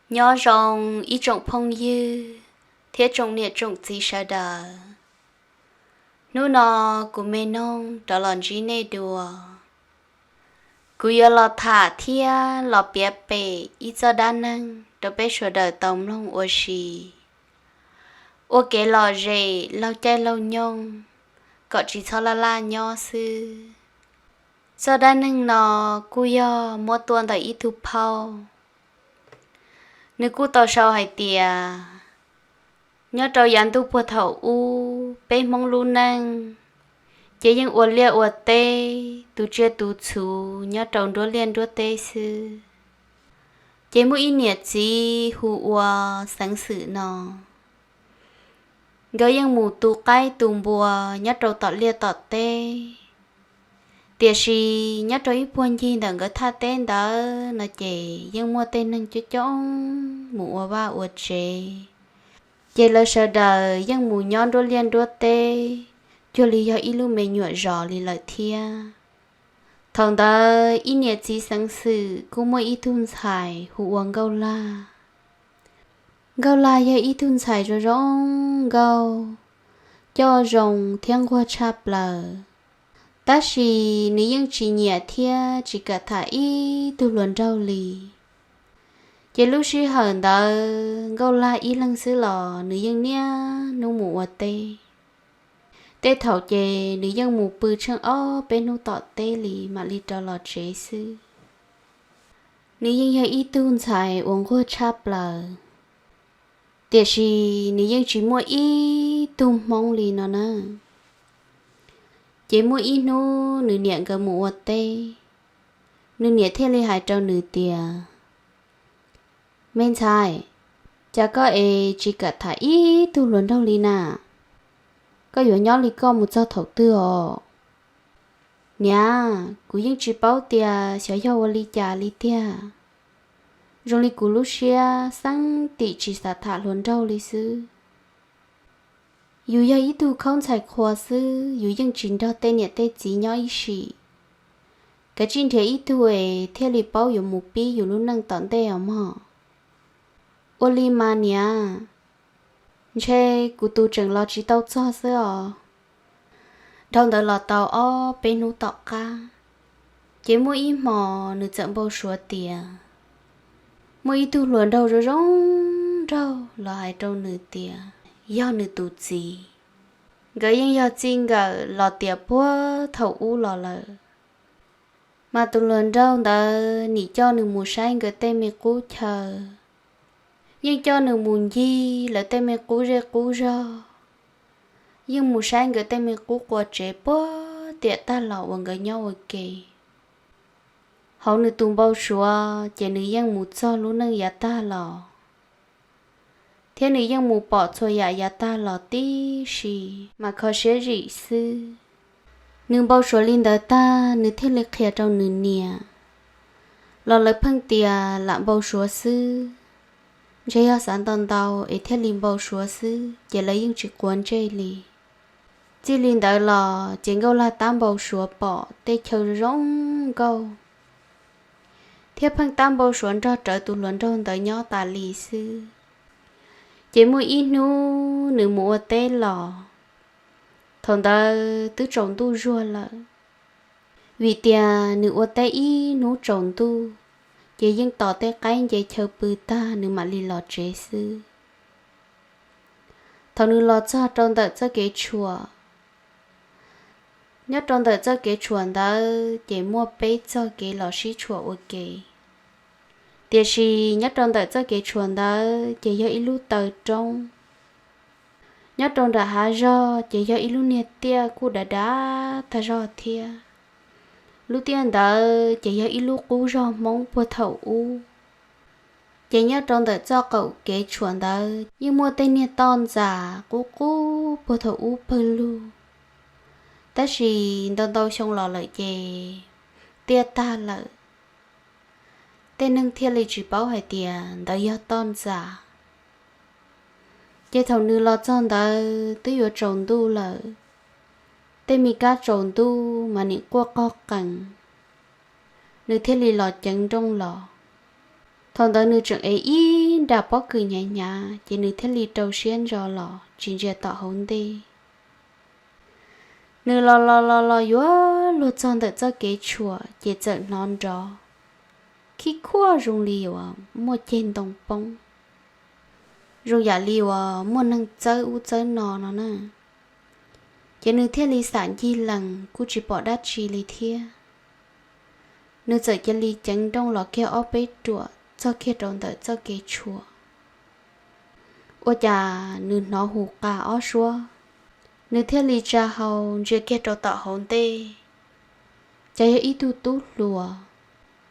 Nyob zoo ib tsoom phooj ywg thiab tsoom niam tsoom txiv sawv daws. Hnub no kuv me noog rov los ntsib nej dua. Kuv yuav los tham thiab los piav pem ib txoj dab neeg rau peb sawv daws tau mloog ua si, ua kev lom zem laug caij laug nyoog, kom tsis txhob laj laj nyob xwb. Txoj dab neeg no kuj yog muab tuaj ntawm ib tug phauj. Nws kuj tau sau hais tias, nyob rau yav ntuj puag thaum ub peb Hmoob lub neej, ces yeej ua liaj ua teb, tus tsiaj tus txhu nyob rau nruab liaj nruab teb xwb. Ces muaj ib niam txiv hu ua Xeev Xwm no, nkawd yeej mus tu qaib tu npua nyob rau tom liaj tom teb. Tiam sis nyob rau ib puag ncig ntawm nkawd thaj teb ntawd no ces yeej muaj tej neeg coob coob mus ua vaj ua tsev, ces lawv sawv daws yeej mus nyob nruab liaj nruab teb, cuag li yog ib lub me nyuam zos li lawm thiab. Thaum ntawd ib niam txiv Xeev Xwm kuj muaj ib tug ntxhais hu ua Nkauj Laj. Nkauj Laj yog ib tug ntxhais zoo zoo nkauj, coj zoo thiab nquag tshaj plaws, tab sis nws yeej tsis nyiam thiab tsis kam tham ib tug hluas nraug li. Ces lub sij hawm ntawd Nkauj Laj ib leeg xwb los nws yeej niaj hnub mus ua teb. Tej thaum ces nws yeej mus pw tsheej ob peb hnub tom teb li mam li rov los tsev xwb. Nws yeej yog ib tug ntxhais uas nquag tshaj plaws, tiam sis nws yeej tsis muaj ib tug hmoob li no na. Ces muaj ib hnub nws niam nkawd mus ua teb, nws niam thiaj li hais rau nws tias, me ntxhais, cas koj es tsis kam tham ib tug hluas nraug li na? Koj yuav nyob li koj mus txog thaum twg os? Niam, kuv yeej tsis paub tias xyov yog ua li cas li tiag. Zoo li kuv lub siab xeeb tim tsis xav tham hluas nraug li xwb. Yus yog ib tug khaub ntxhais qhua xwb, yus yeej tsis nrog tej niam tej txiv nyob ib sim. Kav tsij nrhiav ib tug es thiaj li paub yuav mus pib yus lub neej tom ntej os mog. Ua li mas niam, ntshe kuv tus tseem los tsis tau txog xwb os. Dhau ntawd los tau ob peb hnub tom qab, ces muaj ib hmos nws txawm npau suav tias muaj ib tug hluas nraug zoo zoo nraug los hais rau nws tias yog nws tus txiv. Nkawd yeej yog txij nkawm los tias puag thaum ub los lawm. Mas tus hluas nraug ntawd nim coj nws mus saib nkawd tej me qub chaw, yeej coj nws mus ncig lawv tej me qub zej qub zog, yeej mus saib nkawd tej me qub qua tsev puag tiam tag los uas nkawd nyob ua ke. Hauv nws tus npau suav ces nws yeej mus txog lub neej yav tag los, thiab nws yeej mus pom txhua yam yav tag los tib si, mas kho siab zim xwb. Nws npau suav li ntawd tag, nws thiaj li qhia rau nws niam, los lawv pheej tias lam npau suav xwb, ntshe yog xav ntau ntau es thiaj li npau suav xwb, ces lawv yeej tsis quav ntsej li. Txij li ntawd los ces Nkauj Laj tab npau suav pom tej chaw zoo nkauj, thiab pheej tab npau suav nrog rawv tus hluas nraug ntawd nyob tas li xwb. Ces muaj ib hnub nws mus ua teb los, thaum ntawd twb tsaus ntuj zuag lawm, vim tias nws ua teb ib hnub tsaus ntuj, ces yeej tos tej qaib nce chaw pw tag nws mam li los tsev xwb. Thaum nws los txog rau ntawm txoj kev tshuam, nyob rau ntawm txoj kev tshuam ntawd ces muaj peb txoj kev los sib tshuam ua ke. Tiam sis nyob rau ntawm txoj kev tshuam ntawd ces yog ib lub taw roob. Nyob rau nram hav zog ces yog ib lub niag tiaj kuj dav dav tag zog thiab. Lub tiaj ntawd ces yog ib lub qub zog Hmoob puag thaum ub. Ces nyob rau ntawm txoj qaum kev tshuam ntawd yeej muaj tej niag toj ntxas qub qub puag thaum ub pawg lug. Tab sis ntau ntau xyoo los lawm ces tiaj tag lawm, tej neeg thiaj li tsis paub hais tias ntawd yog toj ntxas. Ces thaum nws los txog ntawd twb yuav tsaus ntuj lawm, tej me kab tsaus ntuj mas nim quaj qog qees, nws thiaj li los ceev nrooj los. Thaum ntawd nws tseem ev ib nram pob kws hnyav hnyav, ces nws thiaj li rau siab ntso los tsis ntsia tom hauv ntej. Nws los los los los yuav luag txog ntawm txoj kev tshuam ces txawm hnov nrov khib khuaj zoo li uas muaj ceg ntoo poob, zoo yam li uas muaj neeg txawb ub txawb no no na. Ces nws thiaj li xam ncig lees kuj tsis pom dab tsi li thiab. Nws txawm cia li ceev nrooj los kiag ob peb ruam txog kiag rau ntawm txoj kev tshuam. Ua cas nws hnov hu qa ob suab, nws thiaj li tsa hau ntsia kiag rau tom hauv ntej, cas yog ib tug tub hluas.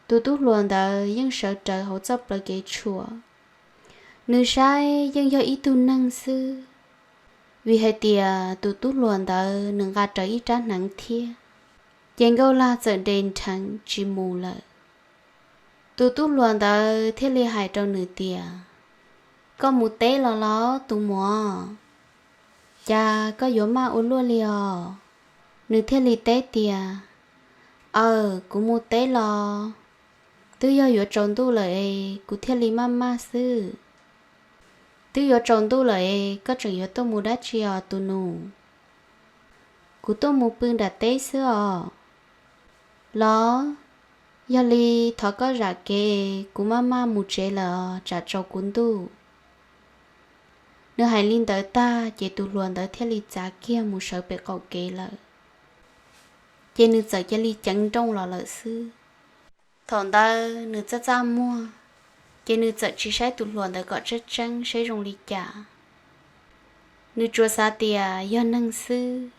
Tus tub hluas ntawd yeej sawv rawv hauv txoj plawv kev tshuam. Nws saib yeej yog ib tug neeg xwb, vim hais tias tus tub hluas ntawd nws nqa rawv ib rab hneev thiab. Ces Nkauj Lag txawm nres nrheev tsis mus lawm. Tus tub hluas ntawd thiaj li hais rau nws tias, Koj mus teb los los tus muam? Cas koj yuav maj ua luaj li os? Nws thiaj li teb tias, Aws, kuv mus teb los. Twb yog yuav tsaus ntuj lawm es kuv thiaj li maj maj xwb. Twb yuav tsaus ntuj lawm es koj tseem yuav tuaj mus dab tsi os tus nus? Kuv tuaj mus pw nram teb xwb os. Los, yog li thov koj zam kev, kuv maj maj mus tsev lawm os, tsam tsaus kuv ntuj. Nws hais li ntawd tag ces tus hluas ntawd thiaj li txav kiag mus sawv pem qaum kev lawm. Ces nws txawm cia li ceev nrooj los lawm xwb. Thaum ntawd nws txaj txaj muag, ces nws txawm tsis saib tus hluas ntawd kom tseeb tseeb saib zoo li cas. Nws tsuas xav tias yog neeg xwb,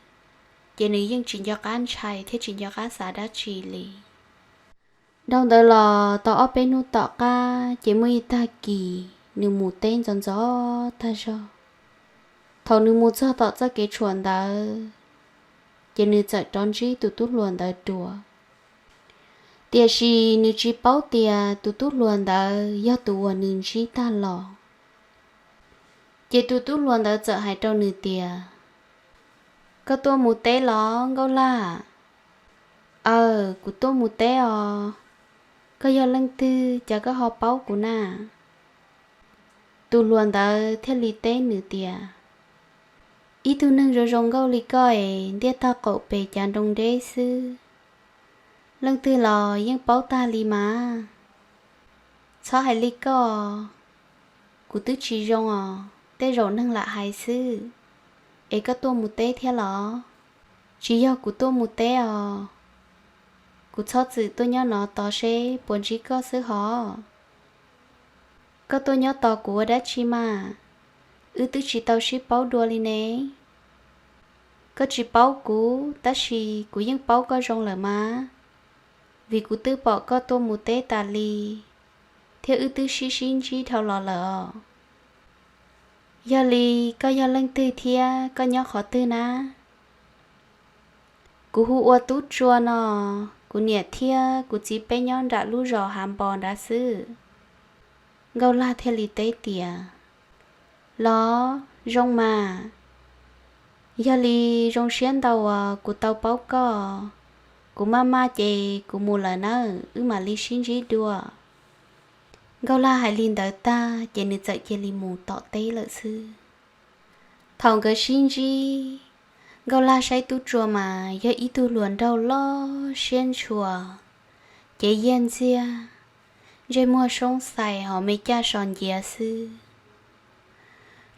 ces nws yeej tsis nco qab ntshai thiab tsis nco qab xav dab tsi li. Dhau ntawd los tau ob peb hnub tom qab ces muaj ib tag kis nws mus teb ntxov ntxov tag zog. Thaum nws mus txog tom txoj kev tshuam ntawd, ces nws txawm rov ntsib tus tub hluas ntawd dua. Tiam sis nws tsis paub tias tus tub hluas ntawd yog tus uas nws ntsib tag los. Ces tus tub hluas ntawd txawm hais rau nws tias, Koj tuaj mus teb los Nkauj Lag? Aws, kuv tuaj mus teb os. Koj yog leej twg cas koj ho paub kuv na? Tus hluas ntawd thiaj li teb nws tias, Ib tug neeg zoo zoo nkauj li koj es ntiaj tog qaum pem cas nroo deb xwb. Leej twg los yeej paub tag li mas. Txhob hais li koj, kuv twb tsis zoo os, tej zaum neeg lam hais xwb. Es koj tuaj mus teb thiab los? Tsis yog kuv tuaj mus teb os. Kuv txhob txwm tuaj nyob no tos seb puas ntsib koj xwb hos. Koj tuaj nyob tos kuv ua dab tsi mas? Wb twb tsis tau sib paub dua li ne. Koj tsis paub kuv tab sis kuv yeej paub koj zoo lawm mas, vim kuv twb pom koj tuaj mus teb tas li, thiab wb twb sib sib ntsib dhau los lawm os. Yog li, koj yog leej twg thiab koj nyob qhov twg na? Kuv hu ua Tub Tsua no, kuv niam thiab kuv txiv peb nyob nram lub zos Hav Npo nrad xwb. Nkauj Lag thiaj li teb tias, Los, zoo mas. Yog li, zoo siab ntau uas kuv tau paub koj. Kuv maj maj ces kuv mus lawm nawb, wb mam li sib ntsib dua. Nkauj Lag hais li ntawd tag ces nws txawm cia li mus tom teb lawm xwb. Thaum nkawd sib ntsib, Nkauj Lag saib Tub Tsua mas yog ib tug hluas nraug loj siab ntshua, cev yiaj ntxiag, ntsej muag soob xais hos me caj so nciav xwb.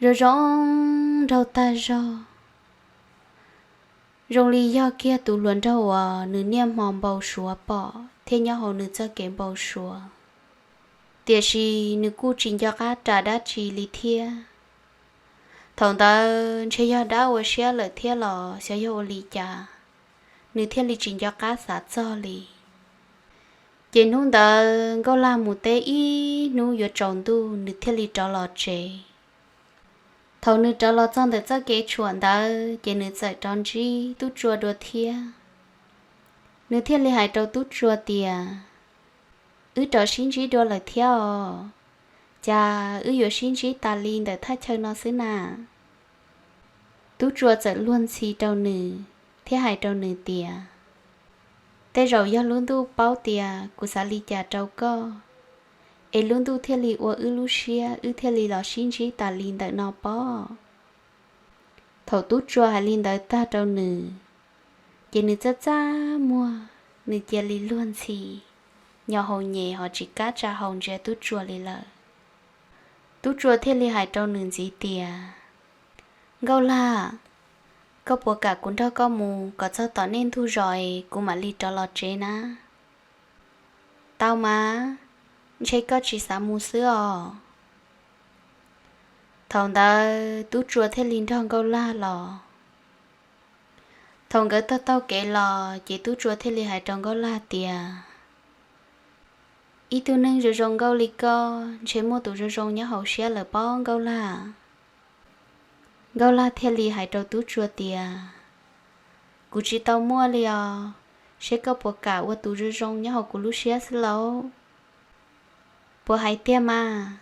Zoo zoo nraug tag zog, zoo li yog kiag tus hluas nraug uas nws niaj hmo npau suav pom thiab nyob hauv nws txoj kev npau suav. Tiam sis nws kuj tsis nco qab ras dab tsi li thiab. Thaum ntawd ntshe yog dab ua siab lawm thiab los xyov yog ua li cas, nws thiaj li tsis nco qab xav txog li. Ces hnub ntawd Nkauj Lag mus teb ib hnub yuav tsaus ntuj nws thiaj li rov los tsev. Thaum nws rov los txog ntawm txoj kev tshuam ntawd ces nws txawm rov ntsib Tub Tsua dua thiab. Nws thiaj li hais rau Tub Tsua tias, Wb rov sib ntsib dua lawm thiab os. Cas wb yuav sib ntsib tas li ntawm thaj chaw no xwb na? Tub Tsua txawm luag ntxhi rau nws thiab hais rau nws tias, Tej zaum yog lub ntuj paub tias kuv xav li cas rau koj, es lub ntuj thiaj li ua wb lub siab, wb thiaj li los sib ntsib tas li ntawm no pob. Thaum tub Tsua hais li ntawd tag rau nws, ces nws txaj txaj muag, nws cia li luag ntxhi, nyo hau nyem ho tsis kam tsa hau ntsia tub Tsua li lawm. Tub Tsua thiaj li hais rau nws ntxiv tias, Nkauj Lag, koj puas kam kuv nrog koj mus kom txog tom nej ntug zos es kuv mam li rov los tsev na? Tau mas, ntshe koj tsis xav mus xwb os. Thaum ntawd tub Tsua thiaj li nrog Nkauj Lag los. Thaum nkawd taug taug kev los ces tub Tsua thiaj li hais rau Nkauj Lag tias, Ib tug neeg zoo zoo nkauj li koj, ntshe muaj tus zoo zoo nyob hauv siab lawm pob Nkauj Lag. Nkauj Lag thiaj li hais rau tub Tsua tias, Kuv tsis tau muaj li os, seb koj puas kam ua tus zoo zoo nyob hauv kuv lub siab xwb lauj? Puas hais tiag mas?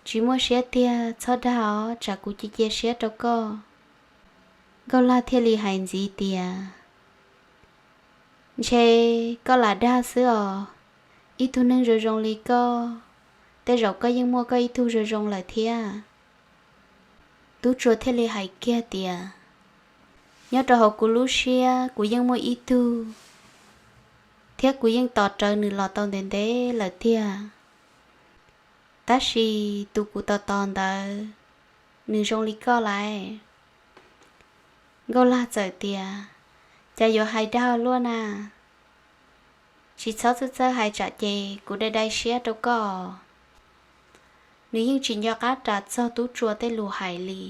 Tsis muaj siab tiag txhob dag os, tsam kuv cia cia siab rau koj. Nkauj Lag thiaj li hais ntxiv tias, Ntshe koj lam dag xwb os, ib tug neeg zoo zoo li koj, tej zaum koj yeej muaj koj ib tug zoo zoo lawm thiab. Tub Tsua thiaj li hais kiag tias, Nyob rau hauv kuv lub siab kuv yeej muaj ib tug, thiab kuv yeej tos rawv nws los tau ntev ntev lawm tiag. Tab sis tus kuv tos tos ntawd, nws zoo li koj laiv. Nkauj Lag txawm tias, Cas yuav hais dag luaj na? Tsis txhob txawj txawj hais tsam ces kuv dai dai siab rau koj. Nws yeej tsis nco qab ras txog tub Tsua tej lus hais li.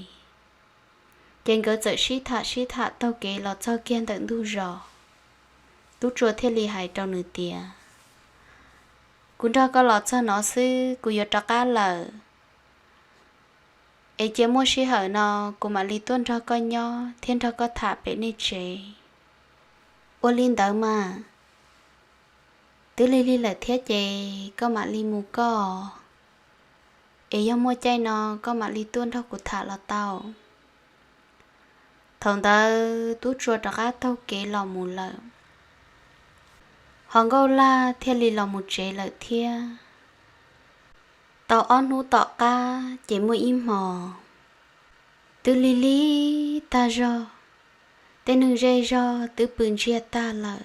Ces nkawd txawm sib tham sib tham taug kev los txog kiag ntawm ntug zos. Tub Tsua thiaj li hais rau nws tias, Kuv nrog koj los txog no xwb kuv yuav rov qab lawm. Es cia muaj sij hawm no kuv mam li tuaj nrog koj nyob thiab nrog koj tham pem nej tsev. Ua li ntawd mas, twb lig lig lawm thiab ces koj mam li mus koj, es yog muaj caij no koj mam li tuaj nrog kuv tham los tau. Thaum ntawd tub Tsua rov qab taug kev los mus lawm, ho Nkauj Lag thiaj li los mus tsev lawm thiab. Tau ob hnub tom qab ces muaj ib hmo, twb lig lig tag zog, tej neeg zej zog twb pw ntsiag tag lawm,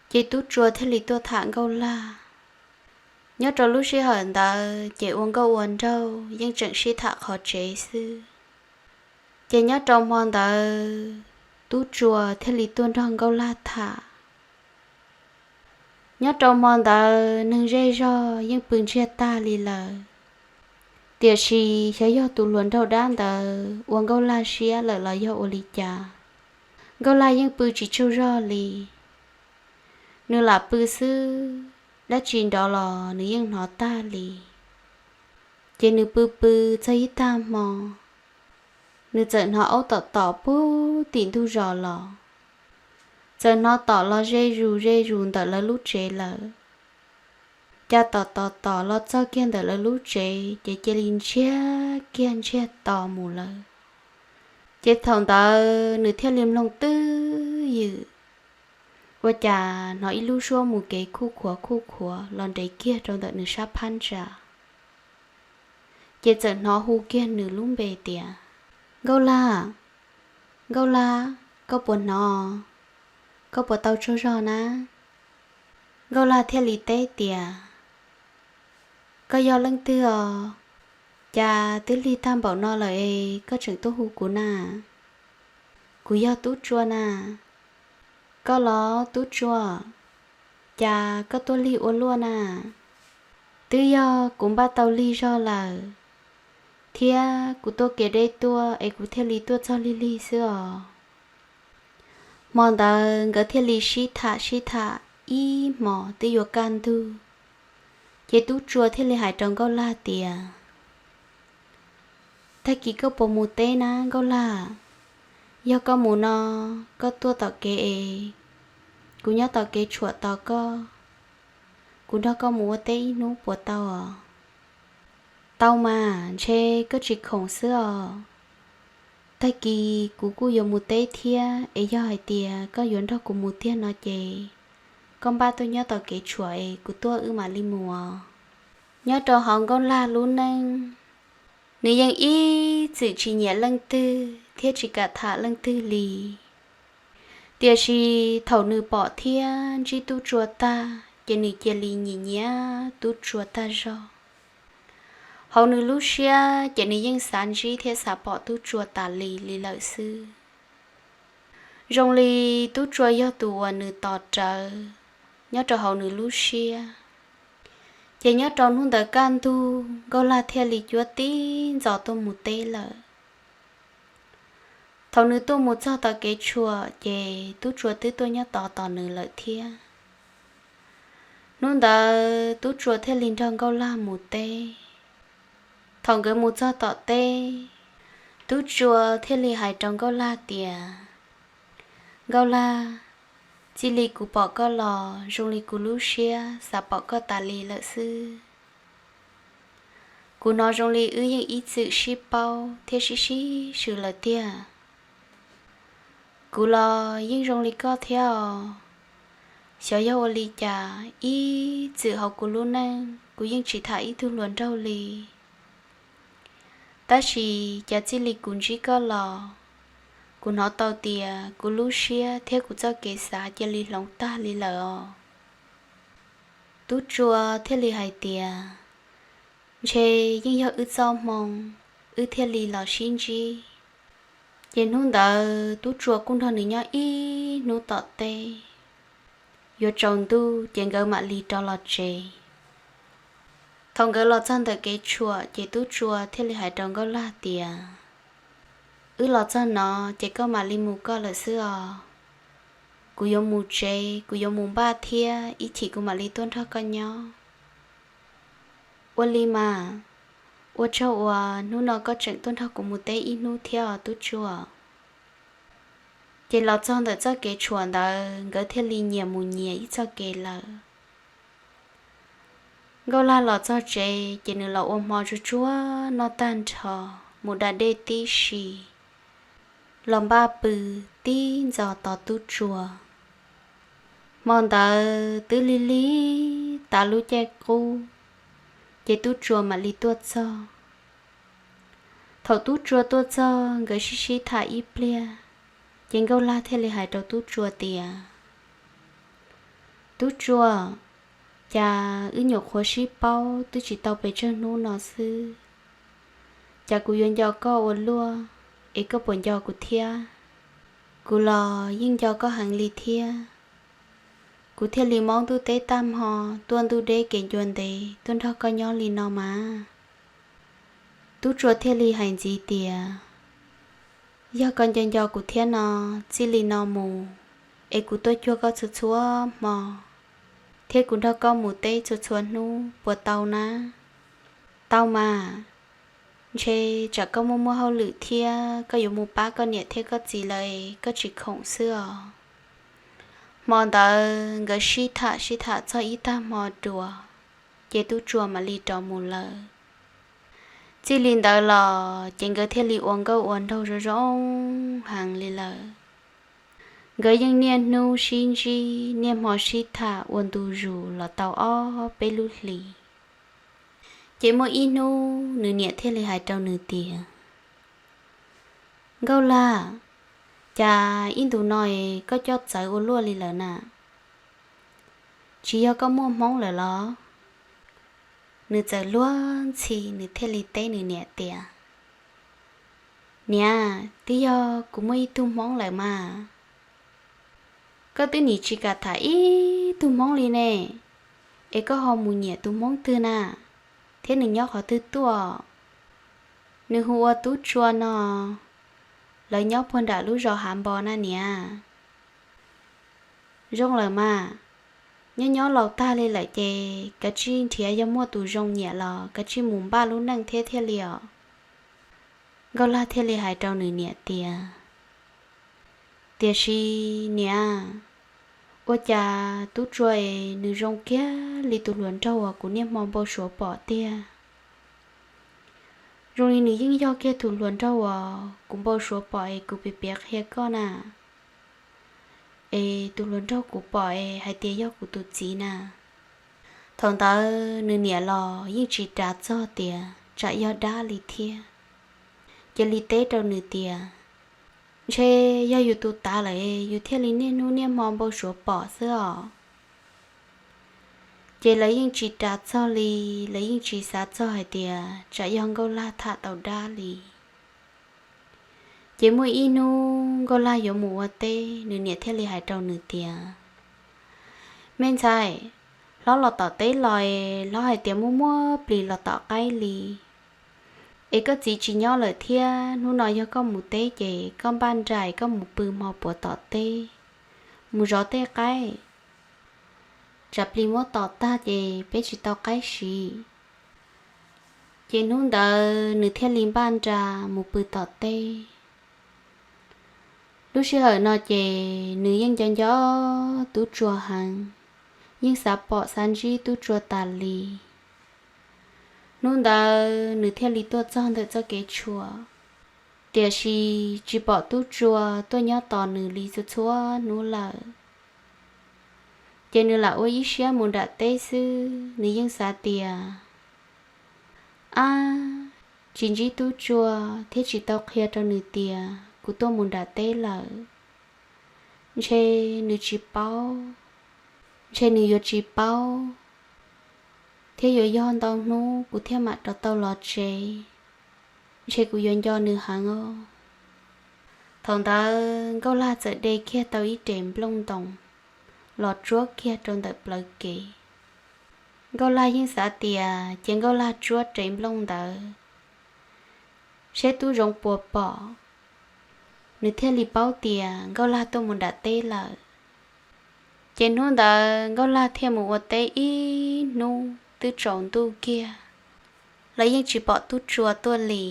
ces tub Tsua thiaj li tuaj tham Nkauj Lag. Nyob rau lub sij hawm ntawd ces ua nkauj ua nraug yeej tseem sib tham qhov tsev xwb. Ces nyob rau hmo ntawd tub Tsua thiaj li tuaj nrog Nkauj Lag tham. Nyob rau hmo ntawd neeg zej zog yeej pw ntsiag tag li lawm, tiam sis xyov yog tus hluas nraug dab ntawd ua Nkauj Lag siab lawm los yog ua li cas, Nkauj Lag yeej pw tsis tsaug zog li. Nws lam pw xwb, dab tsi nrov los nws yeej hnov tag li. Ces nws pw pw txog ib tag hmo, nws txawm hnov aub tom tom puag tim ntug zos los, txawm hnov tom los ze zus ze zus ntawm lawv lub tsev lawm. Cas tom tom tom los txog kiag ntawm lawv lub tsev ces cia li ntsiag kiag ntsiag to mus lawm. Ces thaum ntawd nws thiaj li mloog twj ywm, ua cas hnov ib lub suab mus kev khuj khuav khuj khuav los nres kiag rau ntawm nws sab phab ntsa. Ces txawm hnov hu kiag nws lub npe tias, Nkauj Lag, Nkauj Lag, koj puas hnov? Koj puas tau tsaug zog na? Nkauj Lag thiaj li teb tias, Koj yog leej twg os? Cas twb lig tag npaum no lawm es koj tseem tuaj hu kuv na? Kuv yog Tub Tsua na. Koj los Tub Tsua, cas koj tuaj lig ua luaj na? Twb yog kuv npaj tau lig zog lawm, thiab kuv tuaj kev deb tuaj es kuv thiaj li tuaj txog lig lig xwb os. Hmo ntawd nkawd thiaj li sib tham sib tham ib hmos twb yuav kaj ntug, ces Tub Tsua thiaj li hais rau Nkauj Lag tias, Tag kis koj puas mus teb na Nkauj Lag? Yog koj mus no, koj tuaj tom kev es kuv nyob tom kev tshuam tos koj, kuv nrog koj mus ua teb ib hnub puas tau os? Tau mas, ntshe koj tsis khoom xwb os. Tag kis kuv kuj yuav mus teb thiab es yog hais tias koj yuav nrog kuv mus tiag no ces koj npaj tuaj nyob tom kev tshuam es kuv tuaj wb mam li mus os. Nyob rau hauv Nkauj Lag lub neej, nws yeej ib txwm tsis nyiam leej twg thiab tsis kam tham leej twg li. Tiam sis thaum nws pom thiab ntsib Tub Tsua tag ces nws cia li nyiam nyiam Tub Tsua tag zog. Hauv nws lub siab ces nws yeej xav ntsib thiab xav pom Tub Tsua tas li li lawm xwb. Zoo li Tub Tsua yog tus uas nws tos rawv nyob rau hauv nws lub siab. Ces nyob rau hnub ntawd kaj ntug Nkauj Lag thiaj li cuab tib ntxov tuaj mus teb lawm. Thaum nws tuaj mus txog tom kev tshuam ces Tub Tsua twb tuaj nyob tos tos nws lawm thiab. Hnub ntawd Tub Tsua thiaj li nrog Nkauj Lag mus teb. Thaum nkawd mus txog tom teb, Tub Tsua thiaj li hais rau Nkauj Lag tias, Nkauj Lag, txij li kuv pom koj los zoo li kuv lub siab xav pom koj tas li lawm xwb. Kuv hnov zoo li wb yeej ib txwm sib paub thiab sib sib swm lawm tiag. Kuv los yeej zoo li koj thiab os. Xyov yog ua li cas ib txwm hauv kuv lub neej kuv yeej tsis tham ib tug hluas nraug li. Tab sis cas txij li kuv ntsib koj los, kuv hnov tau tias kuv lub siab thiab kuv txoj kev xav cia li hloov tag li lawm os. Tub Tsua thiaj li hais tias, ntshe yeej yog wb txoj hmoo, wb thiaj li los sib ntsib. Ces hnub ntawd Tub Tsua kuj nrog nws nyob ib hnub tom teb. Yuav tsaus ntuj ces nkawd mam li rov los tsev. Thaum nkawd los txog ntawm kev tshuam ces Tub Tsua thiaj li hais rau Nkauj Lag tias, wb los txog no ces koj mam li mus koj lawm xwb os. Kuv yuav mus tsev, kuv yuav mus npaj thiab ib chim kuv mam li tuaj nrog koj nyob. Ua li mas, ua tsaug uas hnub no koj tseem tuaj nrog kuv mus teb ib hnub thiab os Tub Tsua. Ces los txog ntawm txoj kev tshuam ntawd nkawd thiaj li nyias mus nyias ib txoj kev lawm. Nkauj Lag los txog tsev ces nws los ua hmo tsuag tsuag noj tag nrho, mus da dej tib si, los npaj pw tib ntxov tos Tub Tsua. Hmo ntawd twb lig lig tas lub caij qub, ces Tub Tsua mam li tuaj txog. Thaum Tub Tsua tuaj txog nkawd sib sib tham ib pliag, ces Nkauj Lag thiaj li hais rau Tub Tsua tias, Tub Tsua, cas wb nyuam qhuav sib paub twb tsis tau pes tsawg hnub no xwb, cas kuv yuav nco koj ua luaj es koj puas nco kuv thiab? Kuv los yeej nco koj heev li thiab. Kuv thiaj li maub ntuj teb tag hmo tuaj ntuj deb kev ncua ntev tuaj nrog koj nyob li no mas. Tub Tsua thiaj li hais ntxiv tias, yog koj nco nco kuv thiab no, txij li no mus es kuv tuaj cuag koj txhua txhua hmo, thiab kuv nrog koj mus teb txhua txhua hnub puas tau na? Tau mas. Ntshe tsam koj muaj muaj hauj lwm thiab koj yuav mus pab koj niam thiab koj txiv lawm es koj tsis khoom xwb os. Hmo ntawd nkawd sib tham sib tham txog ib tag hmo dua, ces Tub Tsua mam li rov mus lawm. Txij li ntawd los ces nkawd thiaj li ua nkauj ua nraug zoo zoo heev li lawm. Nkawd yeej niaj hnub sib ntsib niaj hmo sib tham ua ntu zus los tau ob peb lub hlis. Ces muaj ib hnub nws niam thiaj li hais rau nws tias, Nkauj Lag, cas ib ntus no es koj coj txawv ua luaj li lawm na? Tsis yog koj muaj hmoob lawm los? Nws txawm luag ntxhi nws thiaj li teb nws niam tias, Niam, twb yog kuv muaj ib tug hmoob lawm mas. Koj twb nim tsis kam tham ib tug hmoob li ne, es koj ho mus nyiam tus hmoob twg na, thiab nws nyob qhov twg tuaj? Nws hu ua Tub Tsua no, lawv nyob puag nram lub zos Hav Npo na niam. Zoo lawm mas, nyob nyob laus tag li lawm ces kav tsij nrhiav, yog muaj tus zoo nyiam los kav tsij mus npaj lub neej thiab thiaj li os. Nkauj Lag thiaj li hais rau nws niam tias, Tiam sis niam, ua cas Tub Tsua es nws zoo kiag li tus hluas nraug uas kuv niaj hmo npau suav pom tiag. Zoo li nws yeej yog kiag tus hluas nraug uas kuv npau suav pom es kuv piav piav qhia koj na. Es tus hluas nraug kuv pom es hais tias yog kuv tus txiv na. Thaum ntawd nws niam los yeej tsis ras txog tias tsam yog dab li thiab, cia li teb rau nws tias, Ntshe yog yus tus tav lawm yus thiaj li niaj hnub niaj hmo npau suav pom xwb os. Ces lawv yeej tsis ras txog li, lawv yeej tsis xav txog hais tias tsam yog Nkauj Lag tham tau dab li. Ces muaj ib hnub Nkauj Lag yuav mus ua teb, nws niam thiaj li hais rau nws tias, Me ntxhais, hlob los tom teb los es hlob hais tias muaj muaj plis los tom qaib li. Es koj txiv tsis nyob lawm thiab, hnub no yog koj mus teb ces koj npaj nra koj mus pw hmo puav tom teb, mus zov tej qaib, tsam plis muab tom tag ces peb tsis tau qaib siv. Ces hnub ntawd nws thiaj li npaj nra mus pw tom teb. Lub sij hawm no ces nws yeej nco nco Tub Tsua heev, yeej xav pom xav ntsib Tub Tsua tas li. Hnub ntawd nws thiaj li tuaj txog ntawm txoj kev tshuam, tiam sis tsis pom Tub Tsua tuaj nyob tos nws li txhua txhua hnub lawm. Ces nws lam ua ib siab mus nram teb xwb, nws yeej xav tias, Ab, tsis ntsib Tub Tsua thiab tsis tau qhia rau nws tias kuv tuaj mus nram teb lawm, ntshe nws tsis paub, ntshe nws yuav tsis paub, thiab yuav yog ntau hnub kuv thiaj mam rov tau los tsev, ntshe kuv yuav nco nws heev os. Thaum ntawd Nkauj Lag txawm de kiag tau ib rev nplooj ntoos los tsuab kiag rau ntawm plawv kev. Nkauj Lag yeej xav tias cia Nkauj Lag tsuab rev nplooj ntawd seb tub zoov puas pom, nws thiaj li paub tias Nkauj Lag tuaj mus nram teb lawm. Ces hnub ntawd Nkauj Lag thiaj mus ua teb ib hnub twb tsaus ntuj kiag los yeej tsis pom Tub Tsua tuaj li.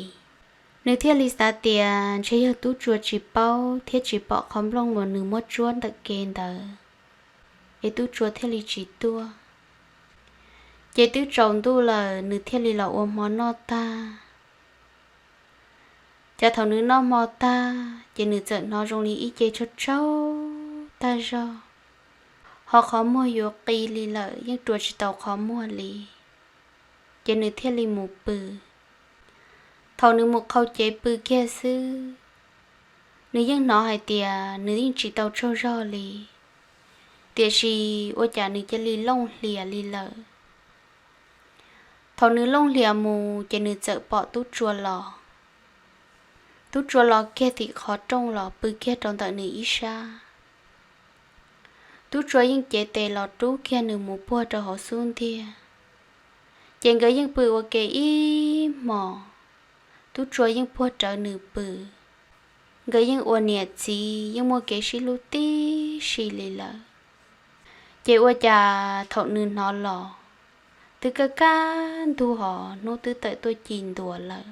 Nws thiaj li xav tias ntshe yog Tub Tsua tsis paub thiab tsis pom qhov nplooj uas nws muab tsuab ntawm kev ntawd, es Tub Tsua thiaj li tsis tuaj. Ces twb tsaus ntuj lawm nws thiaj li los ua hmo noj tag. Ces thaum nws noj hmo tag ces nws txawm hnov zoo li ib ce tsaug tsaug tag zog, ho qhov muag yuav qi li lawm yeej rua tsis tau qhov muag li. Ces nws thiaj li mus pw. Thaum nws mus qhau cev pw kiag xwb, nws yeej hnov hais tias nws yeej tsis tau tsaug zog li, tiam sis ua cas nws cia li looj hlias li lawm. Thaum nws looj hlias mus ces nws txawm pom Tub Tsua los. Tub Tsua los kiag tim qhov rooj los pw kiag rau ntawm nws ib sab. Tub Tsua yeej cev tes los rub kiag nws mus puag rau hauv xub ntiag. Ces nkawd yeej pw ua ke ib hmos, Tub Tsua yeej puag rawv nws pw. Nkawd yeej ua niam txiv yeej muaj kev sib hlub tib si li lawm. Ces ua cas thaum nws hnov los, twb kaj kaj ntug hos hnub twb tawm tuaj ci ntua lawm.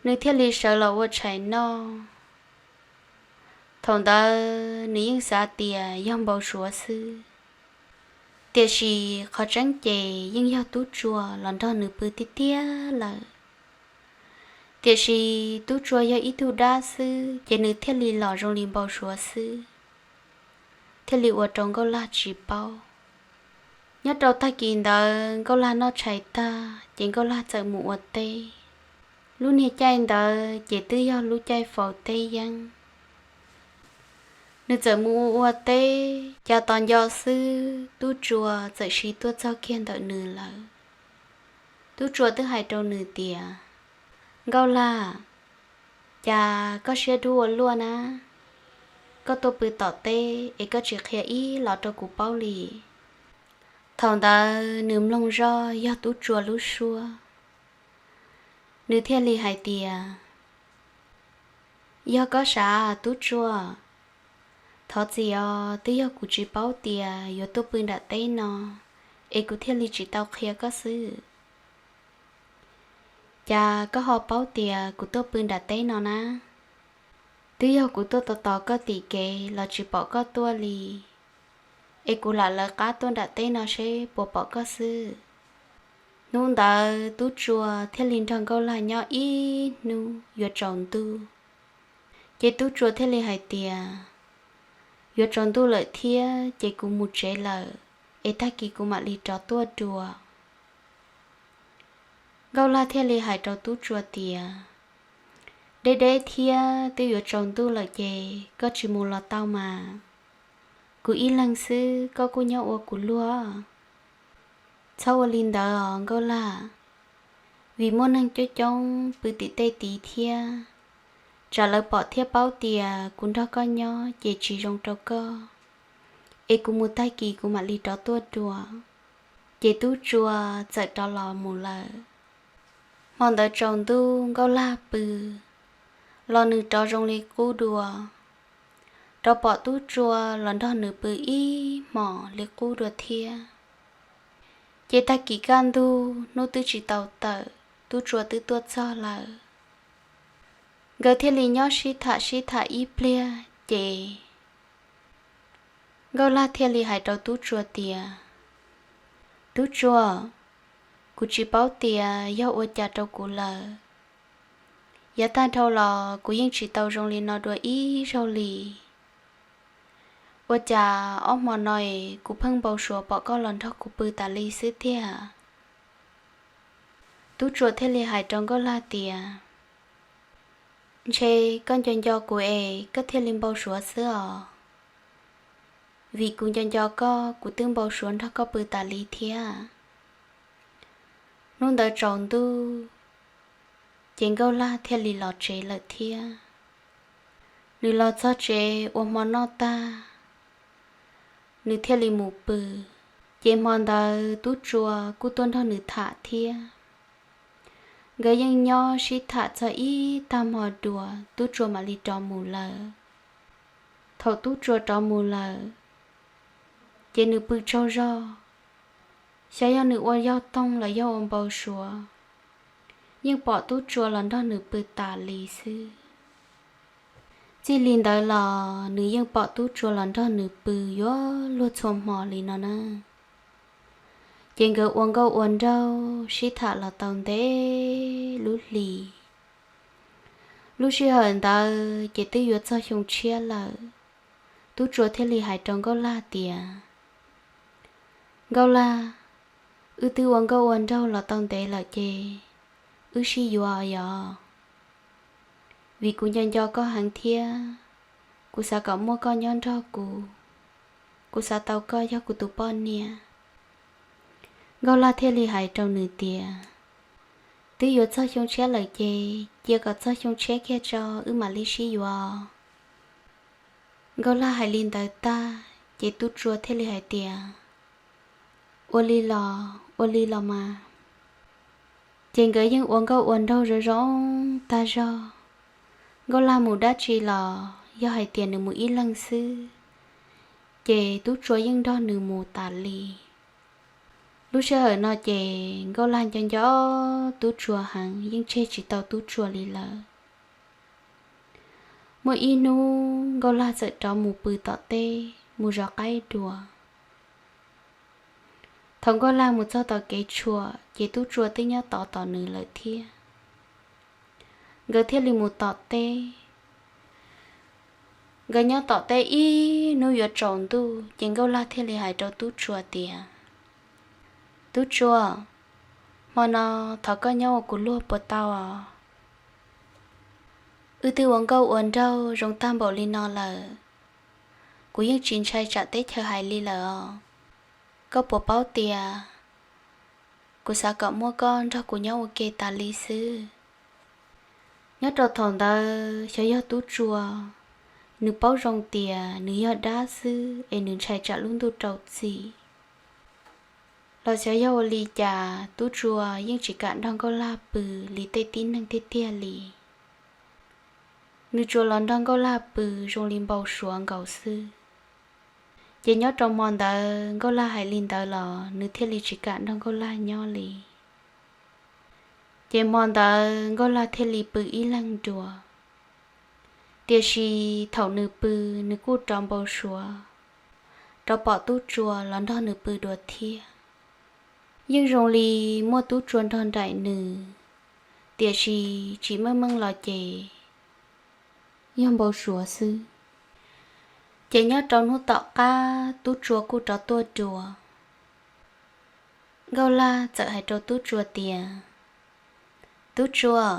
Nws thiaj li sawv los ua tshais noj. Thaum ntawd nws yeej xav tias yog npau suav xwb, tiam sis qhov tseeb ces yeej yog Tub Tsua los nrog nws pw tiag tiag lawm. Tiam sis Tub Tsua yog ib tug dab xwb ces nws thiaj li los zoo li npau suav xwb, thiaj li ua rau Nkauj Lag tsis paub. Nyob rau tag kis ntawd Nkauj Lag noj tshais tag ces Nkauj Lag txawm mus ua teb. Lub niag caij ntawd ces twb yog lub caij faus teb yeeb. Nws txawm mus ua ua teb, cas tos nco xwb Tub Tsua txawm siv tuaj txog kiag ntawm nws lawm. Tub Tsua twb hais rau nws tias, Nkauj Lag, cas koj siab dub ua luaj na, koj tuaj pw tom teb es koj tsis qhia ib los rau kuv paub li. Thaum ntawd nws mloog zoj yog Tub Tsua lub suab, nws thiaj li hais tias, Yog koj sav Tub Tsua, thov txim os, twb yog kuv tsis paub tias yuav tuaj pw nram teb no, es kuv thiaj li tsis tau qhia koj xwb. Cas koj ho paub tias kuv tuaj pw nram teb no na? Twb yog kuv tuaj tos tos koj tim kev los tsis pom koj tuaj li, es kuv lam lawv qab tuaj nram teb no seb puas pom koj xwb. Hnub ntawd Tub Tsua thiaj li nrog Nkauj Lag nyob ib hnub yuav tsaus ntuj. Ces Tub Tsua thiaj li hais tias, Yuav tsaus ntuj lawm thiab ces kuv mus tsev lawm, es tag kis kuv mam li rov tuaj dua. Nkauj Laj thiaj li hais rau Tub Tsua tias, Deb deb thiab twb yuav tsaus ntuj lawm ces koj tsis mus los tau mas. Kuv ib leeg xwb koj kuj nyob ua kuv luag. Txhob ua li ntawd os Nkauj Laj, vim muaj neeg coob coob pw tim tej tid thiab, tsam lawv pom thiab paub tias kuv nrog koj nyob ces tsis zoo rau koj, es kuv mus tag kis kuv mam li rov tuaj dua. Ces Tub Tsua txawm rov los mus lawm. Hmo ntawd tsaus ntuj Nkauj Laj pw los nws rov zoo li qub dua, rov pom Tub Tsua los nrog nws pw ib hmos li qub dua thiab. Ces tag kis kaj ntug hnub twb tsis tau tawm, Tub Tsua twb tuaj txog lawm. Nkawd thiaj li nyob sib tham sib tham ib pliag ces Nkauj Laj thiaj li hais rau Tub Tsua tias, Tub Tsua, kuv tsis paub tias yog ua cas rau kuv lawm. Yav tag dhau los kuv yeej tsis tau zoo li no dua ib zaug li. Ua cas ob hmo no es kuv pheej npau suav pom koj los nrog kuv pw tas li xwb tiag? Tub Tsua thiaj li hais rau Nkauj Laj tias, Ntshe koj nco nco kuv es koj thiaj li npau suav xwb os. Vim kuv nco nco koj kuv twb npau suav nrog koj pw tas li thiab. Hnub ntawd tsaus ntuj ces Nkauj Laj thiaj li los tsev lawm thiab. Nws los txog tsev ua hmo noj tag, nws thiaj li mus pw. Ces hmo ntawd Tub Tsua kuj tuaj nrog nws tham thiab. Nkawd yeej nyob sib tham txog ib tag hmo dua Tub Tsua mam li rov mus lawm. Thaum Tub Tsua rov mus lawm, ces nws pw tsaug zog, xyov yog nws ua yog toog los yog ua npau suav, yeej pom Tub Tsua los nrog nws pw tas li xwb. Txij li ntawd los nws yeej pom Tub Tsua los nrog nws pw yuav luag txhua hmo li no na. Ces nkawd ua nkauj ua nraug sib tham los tau ntev lub hli. Lub sij hawm ntawd ces twb yuav txog xyoo tshiab lawm, Tub Tsua thiaj li hais rau Nkauj Laj tias, Nkauj Laj, wb twb ua nkauj ua nraug los tau ntev lawm ces wb sib yuav yog, vim kuv nco nco koj heev thiab kuv xav kom muaj koj nyob nrog kuv, kuv xav tau koj yog kuv tus poj niam. Nkauj Laj thiaj li hais rau nws tias, Twb yuav txog xyoo tshiab lawm ces cia kom txog xyoo tshiab kiag tso wb mam li sib yuav. Nkauj Laj hais li ntawd tag ces Tub Tsua thiaj li hais tias, Ua li los ua li los mas. Ces nkawd yeej ua nkauj ua nraug zoo zoo tag zog. Nkauj Laj mus dab tsi los yog hais tias nws mus ib leeg xwb, ces Tub Tsua yeej nrog nws mus tas li. Lub sij hawm no ces Nkauj Laj nco nco Tub Tsua heev, yeej tseg tsis tau Tub Tsua li lawm. Muaj ib hnub Nkauj Laj txawm rov mus pw tom teb mus zov qaib dua. Thaum Nkauj Laj mus txog tom kev tshuam ces Tub Tsua twb nyob tod tos nws lawm thiab. Nkawd thiaj li mus tom teb. Nkawd nyob tom teb ib hnub yuav tsaus ntuj ces Nkauj Laj thiaj li hais rau Tub Tsua tias, Tub Tsua, hmo no thov koj nyob ua kuv luag puas tau os? Wb twb ua nkauj ua nraug zoo tag npaum li no lawm, kuv yeej tsis ntshai tsam teb chaws hais li lawm os. Koj puas paub tias kuv xav kom muaj koj nrog kuv nyob ua ke tas li xwb. Nyob rau thaum ntawd xyov yog Tub Tsua nws paub zoo tias nws yog dab xwb es nws ntshai tsam lub ntuj rau txim, los xyov yog ua li cas Tub Tsua yeej tsis kam nrog Nkauj Laj pw li tej tib neeg tiag tiag li. Nws tsuas los nrog Nkauj Laj pw zoo li npau suav nkaus xwb. Ces nyob rau hmo ntawd Nkauj Laj hais li ntawd los nws thiaj li tsis kam nrog Nkauj Laj nyob li. Ces hmo ntawd Nkauj Laj thiaj li pw ib leeg dua. Tiam sis thaum nws pw, nws kuj rov npau suav, rov pom Tub Tsua los nrog nws pw dua thiab. Yeej zoo li muaj Tub Tsua nrog nraim nws, tiam sis tsis meej meej los ces yog npau suav xwb. Ces nyob rau hnub tom qab Tub Tsua kuj rov tuaj dua. Nkauj Laj txawm hais rau Tub Tsua tias, Tub Tsua,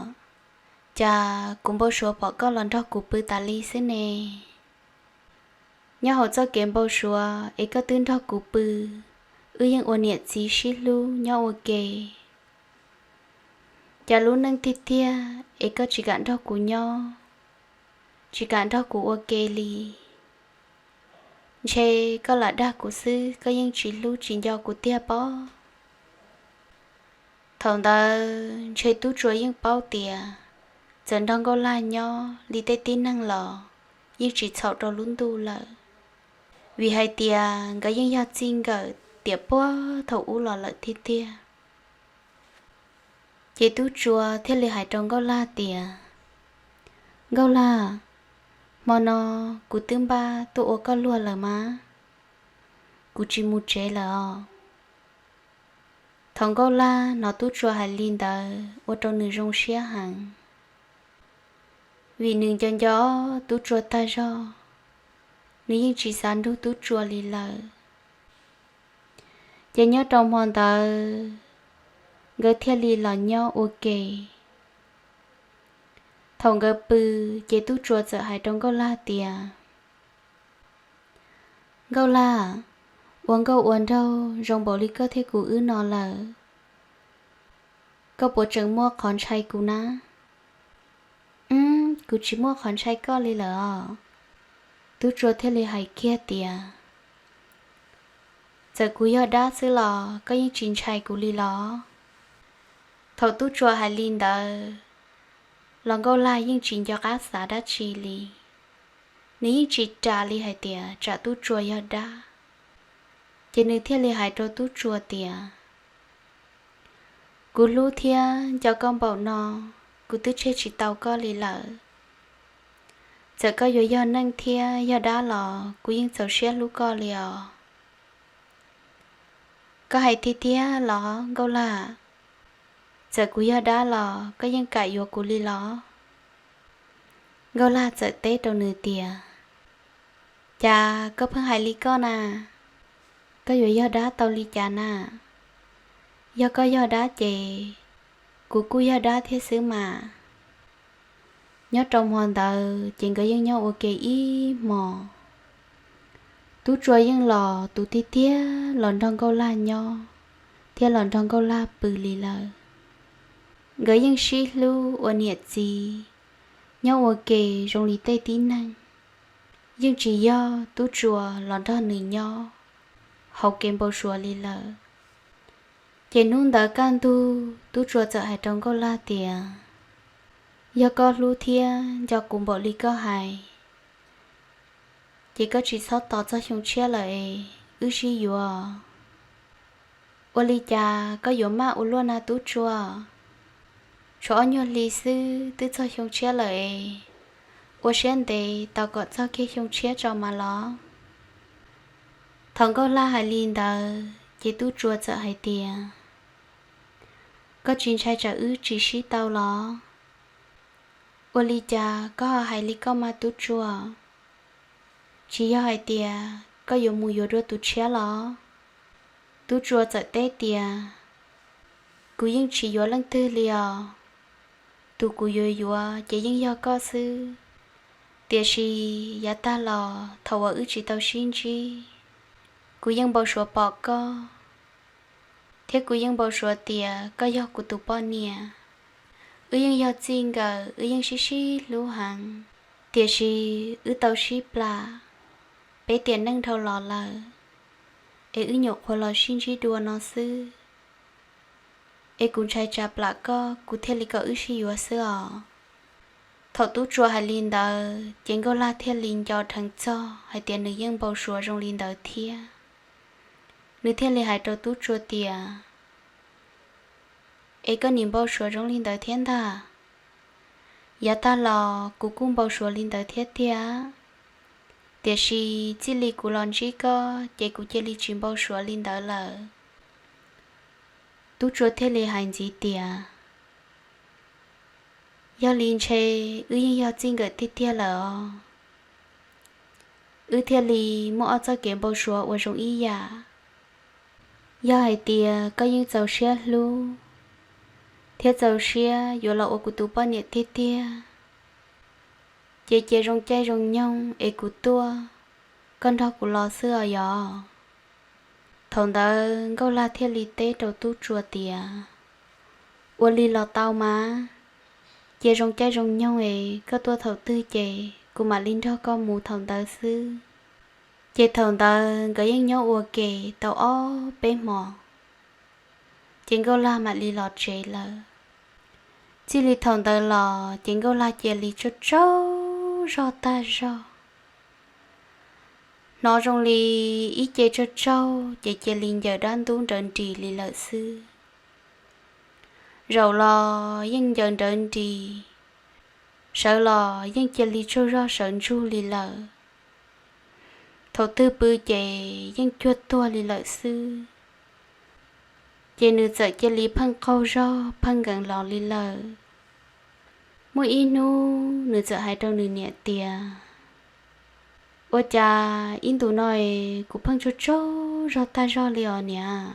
cas kuv npau suav pom koj los nrog kuv pw tas li xwb ne? Nyob hauv txoj kev npau suav es koj twb nrog kuv pw, wb yeej ua niam txiv sib hlub nyob ua ke. Cas lub neej tiag tiag es koj tsis kam nrog kuv nyob, tsis kam nrog kuv ua ke li? Ntshe koj lam dag kuv xwb, koj yeej tsis hlub tsis nco kuv tiag pob? Thaum ntawd ntshe Tub Tsua yeej paub tias txawm nrog Nkauj Laj nyob li tej tib neeg los yeej tsis txhaum rau lub ntuj lawm, vim hais tias nkawd yeej yog txij nkawm tiam puag thaum ub los lawm tiag tiag. Ces Tub Tsua thiaj li hais rau Nkauj Laj tias, Nkauj Laj, hmo no kuv twb npaj tuaj ua koj luag lawm mas, kuv tsis mus tsev lawm os. Thaum Nkauj Laj hnov Tub Tsua hais li ntawd ua rau nws zoo siab heev, vim nws nco nco Tub Tsua tag zog, nws yeej tsis xav nrug Tub Tsua li lawm. Ces nyob rau hmo ntawd nkawd thiaj li los nyob ua ke. Thaum nkawd pw, ces Tub Tsua txawm hais rau Nkauj Laj tias, Nkauj Laj, ua nkauj ua nraug zoo npaum li koj thiab kuv wb no lawm, koj puas tseem muaj qhov ntshai kuv na? Kuv tsis muaj qhov ntshai koj li lawm os. Tub Tsua thiaj li hais kiag tias, Txawm kuv yog dab xwb los koj yeej tsis ntshai kuv li los? Thaum Tub Tsua hais li ntawd los Nkauj Laj yeej tsis nco qab xav dab tsi li. Nws yeej tsis ras li hais tias tsam Tub Tsua yog dab. Ces nws thiaj li hais rau Tub Tsua tias, Kuv hlub thiab nco koj npaum no, kuv twb tseg tsis tau koj li lawm. Txawm koj yuav yog neeg thiab yog dab los kuv yeej txaus siab hlub koj li os. Koj hais tiag tiag los Nkauj Laj? Txawm kuv yog dab los koj yeej kam yuav kuv li los? Nkauj Laj txawm teb rau nws tias, Cas koj pheej hais li koj na? Koj yuav yog dab tau li cas na? Yog koj yog dab ces kuv kuj yog dab thiab xwb mas. Nyob rau hmo ntawd ces nkawd yeej nyob ua ke ib hmo. Tub Tsua yeej los tus tiag tiag los nrog Nkauj Laj nyob thiab los nrog Nkauj Laj pw li lawm. Nkawd yeej sib hlub ua niam txiv, nyob ua ke zoo li tej tib neeg. Yeej tsis yog Tub Tsua los nrog nws nyob hauv kev npau suav li lawm. Ces hnub ntawd kaj ntug Tub Tsua txawm hais rau Nkauj Laj tias, Yog koj hlub thiab nco kuv npaum li koj hais, ces koj tsis txhob tos txog xyoo tshiab lawm es wb sib yuav. Ua li cas koj yuav maj ua luaj na Tub Tsua? Tshuav ob nyuag hli xwb twb txog xyoo tshiab lawm es ua siab ntev tos kom txog kiag xyoo tshiab tso mas los. Thaum Nkauj Laj hais li ntawd ces Tub Tsua txawm hais tias, Koj tsis ntshai tsam wb tsis sib tau los? Ua li cas koj ho hais li koj mas Tub Tsua? Tsis yog hais tias koj yuav mus yuav dua tus tshiab los? Tub Tsua txawm teb tias, Kuv yeej tsis yuav leej twg li os. Tus kuv yuav yuav ces yeej yog koj xwb. Tiam sis yav tag los thaum uas wb tsis tau sib ntsib, kuv yeej npau suav pom koj, thiab kuv yeej npau suav tias koj yog kuv tus poj niam. Wb yeej yog txij nkawm, wb yeej sib sib hlub heev, tiam sis wb tau sib plam peb tiam neej dhau los lawm, es wb nyuam qhuav los sib ntsib dua no xwb. Es kuv ntshai tsam plam koj, kuv thiaj li kom wb sib yuav xwb os. Thaum Tub Tsua hais li ntawd ces Nkauj Laj thiaj li nco dheev txog hais tias nws yeej npau suav zoo li ntawd thiab. Nws thiaj li hais rau Tub Tsua tias, Es koj nim npau suav zoo li ntawd thiab ntag? Yav tag los kuv kuj npau suav li ntawd thiab tiag, tiam sis txij li kuv los ntsib koj ces kuv cia li tsis npau suav li ntawd lawm. Tub Tsua thiaj li hais ntxiv tias, Yog li ntshe wb yeej yog txij nkawm tiag tiag lawm os. Wb thiaj li muaj ob txoj kev npau suav uas zoo ib yam. Yog hais tias koj yeej txaus siab hlub thiab txaus siab yuav los ua kuv tus poj niam tiag tiag, ces cia zoo caij zoo nyoog es kuv tuaj, koj nrog kuv los xwb os yog. Thaum ntawd Nkauj Laj thiaj li teb rau Tub Tsua tias, ua li los tau mas, cia zoo caij zoo nyoog es koj tuaj thaum twg ces kuv mam li nrog koj mus thaum ntawd xwb. Ces thaum ntawd nkawd yeej nyob ua ke tau ob peb hmo, ces Nkauj Laj mam li los tsev lawm. Txij li thaum ntawd los ces Nkauj Laj cia li tsaug tsaug zog tag zog. Hnov zoo li ib ce tsaug tsaug ces cia li ncaws dab ntub nrawv nris li lawm xwb. Zaum los yeej ncaws nrawv nris, sawv los yeej cia li tsaug zog sawv ntsug li lawm. Thaum twg pw ces yeej cuag tuag li lawm xwb. Ces nws txawm cia li pheej qaug zog pheej nkees los li lawm. Muaj ib hnub nws txawm hais rau nws niam tias, ua cas ib ntus no es kuv pheej tsaug tsaug zog tag zog li os niam.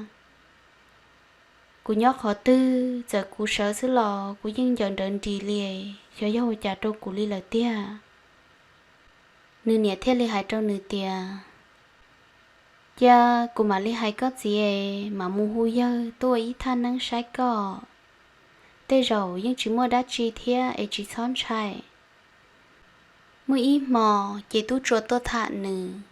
Kuv nyob qhov twg txawm kuv sawv xwb los kuv yeej ncaws nrawv nris li, xyov yog ua cas rau kuv li lawm tiag. Nws niam thiaj li hais rau nws tias, cia kuv mam li hais koj txiv es mam mus hu yawg tuaj ua ib thaj neeb saib koj. Tej zaum yeej tsis muaj dab tsi thiab es tsis txhob ntshai. Muaj ib hmo ces Tub Tsua tuaj tham nws.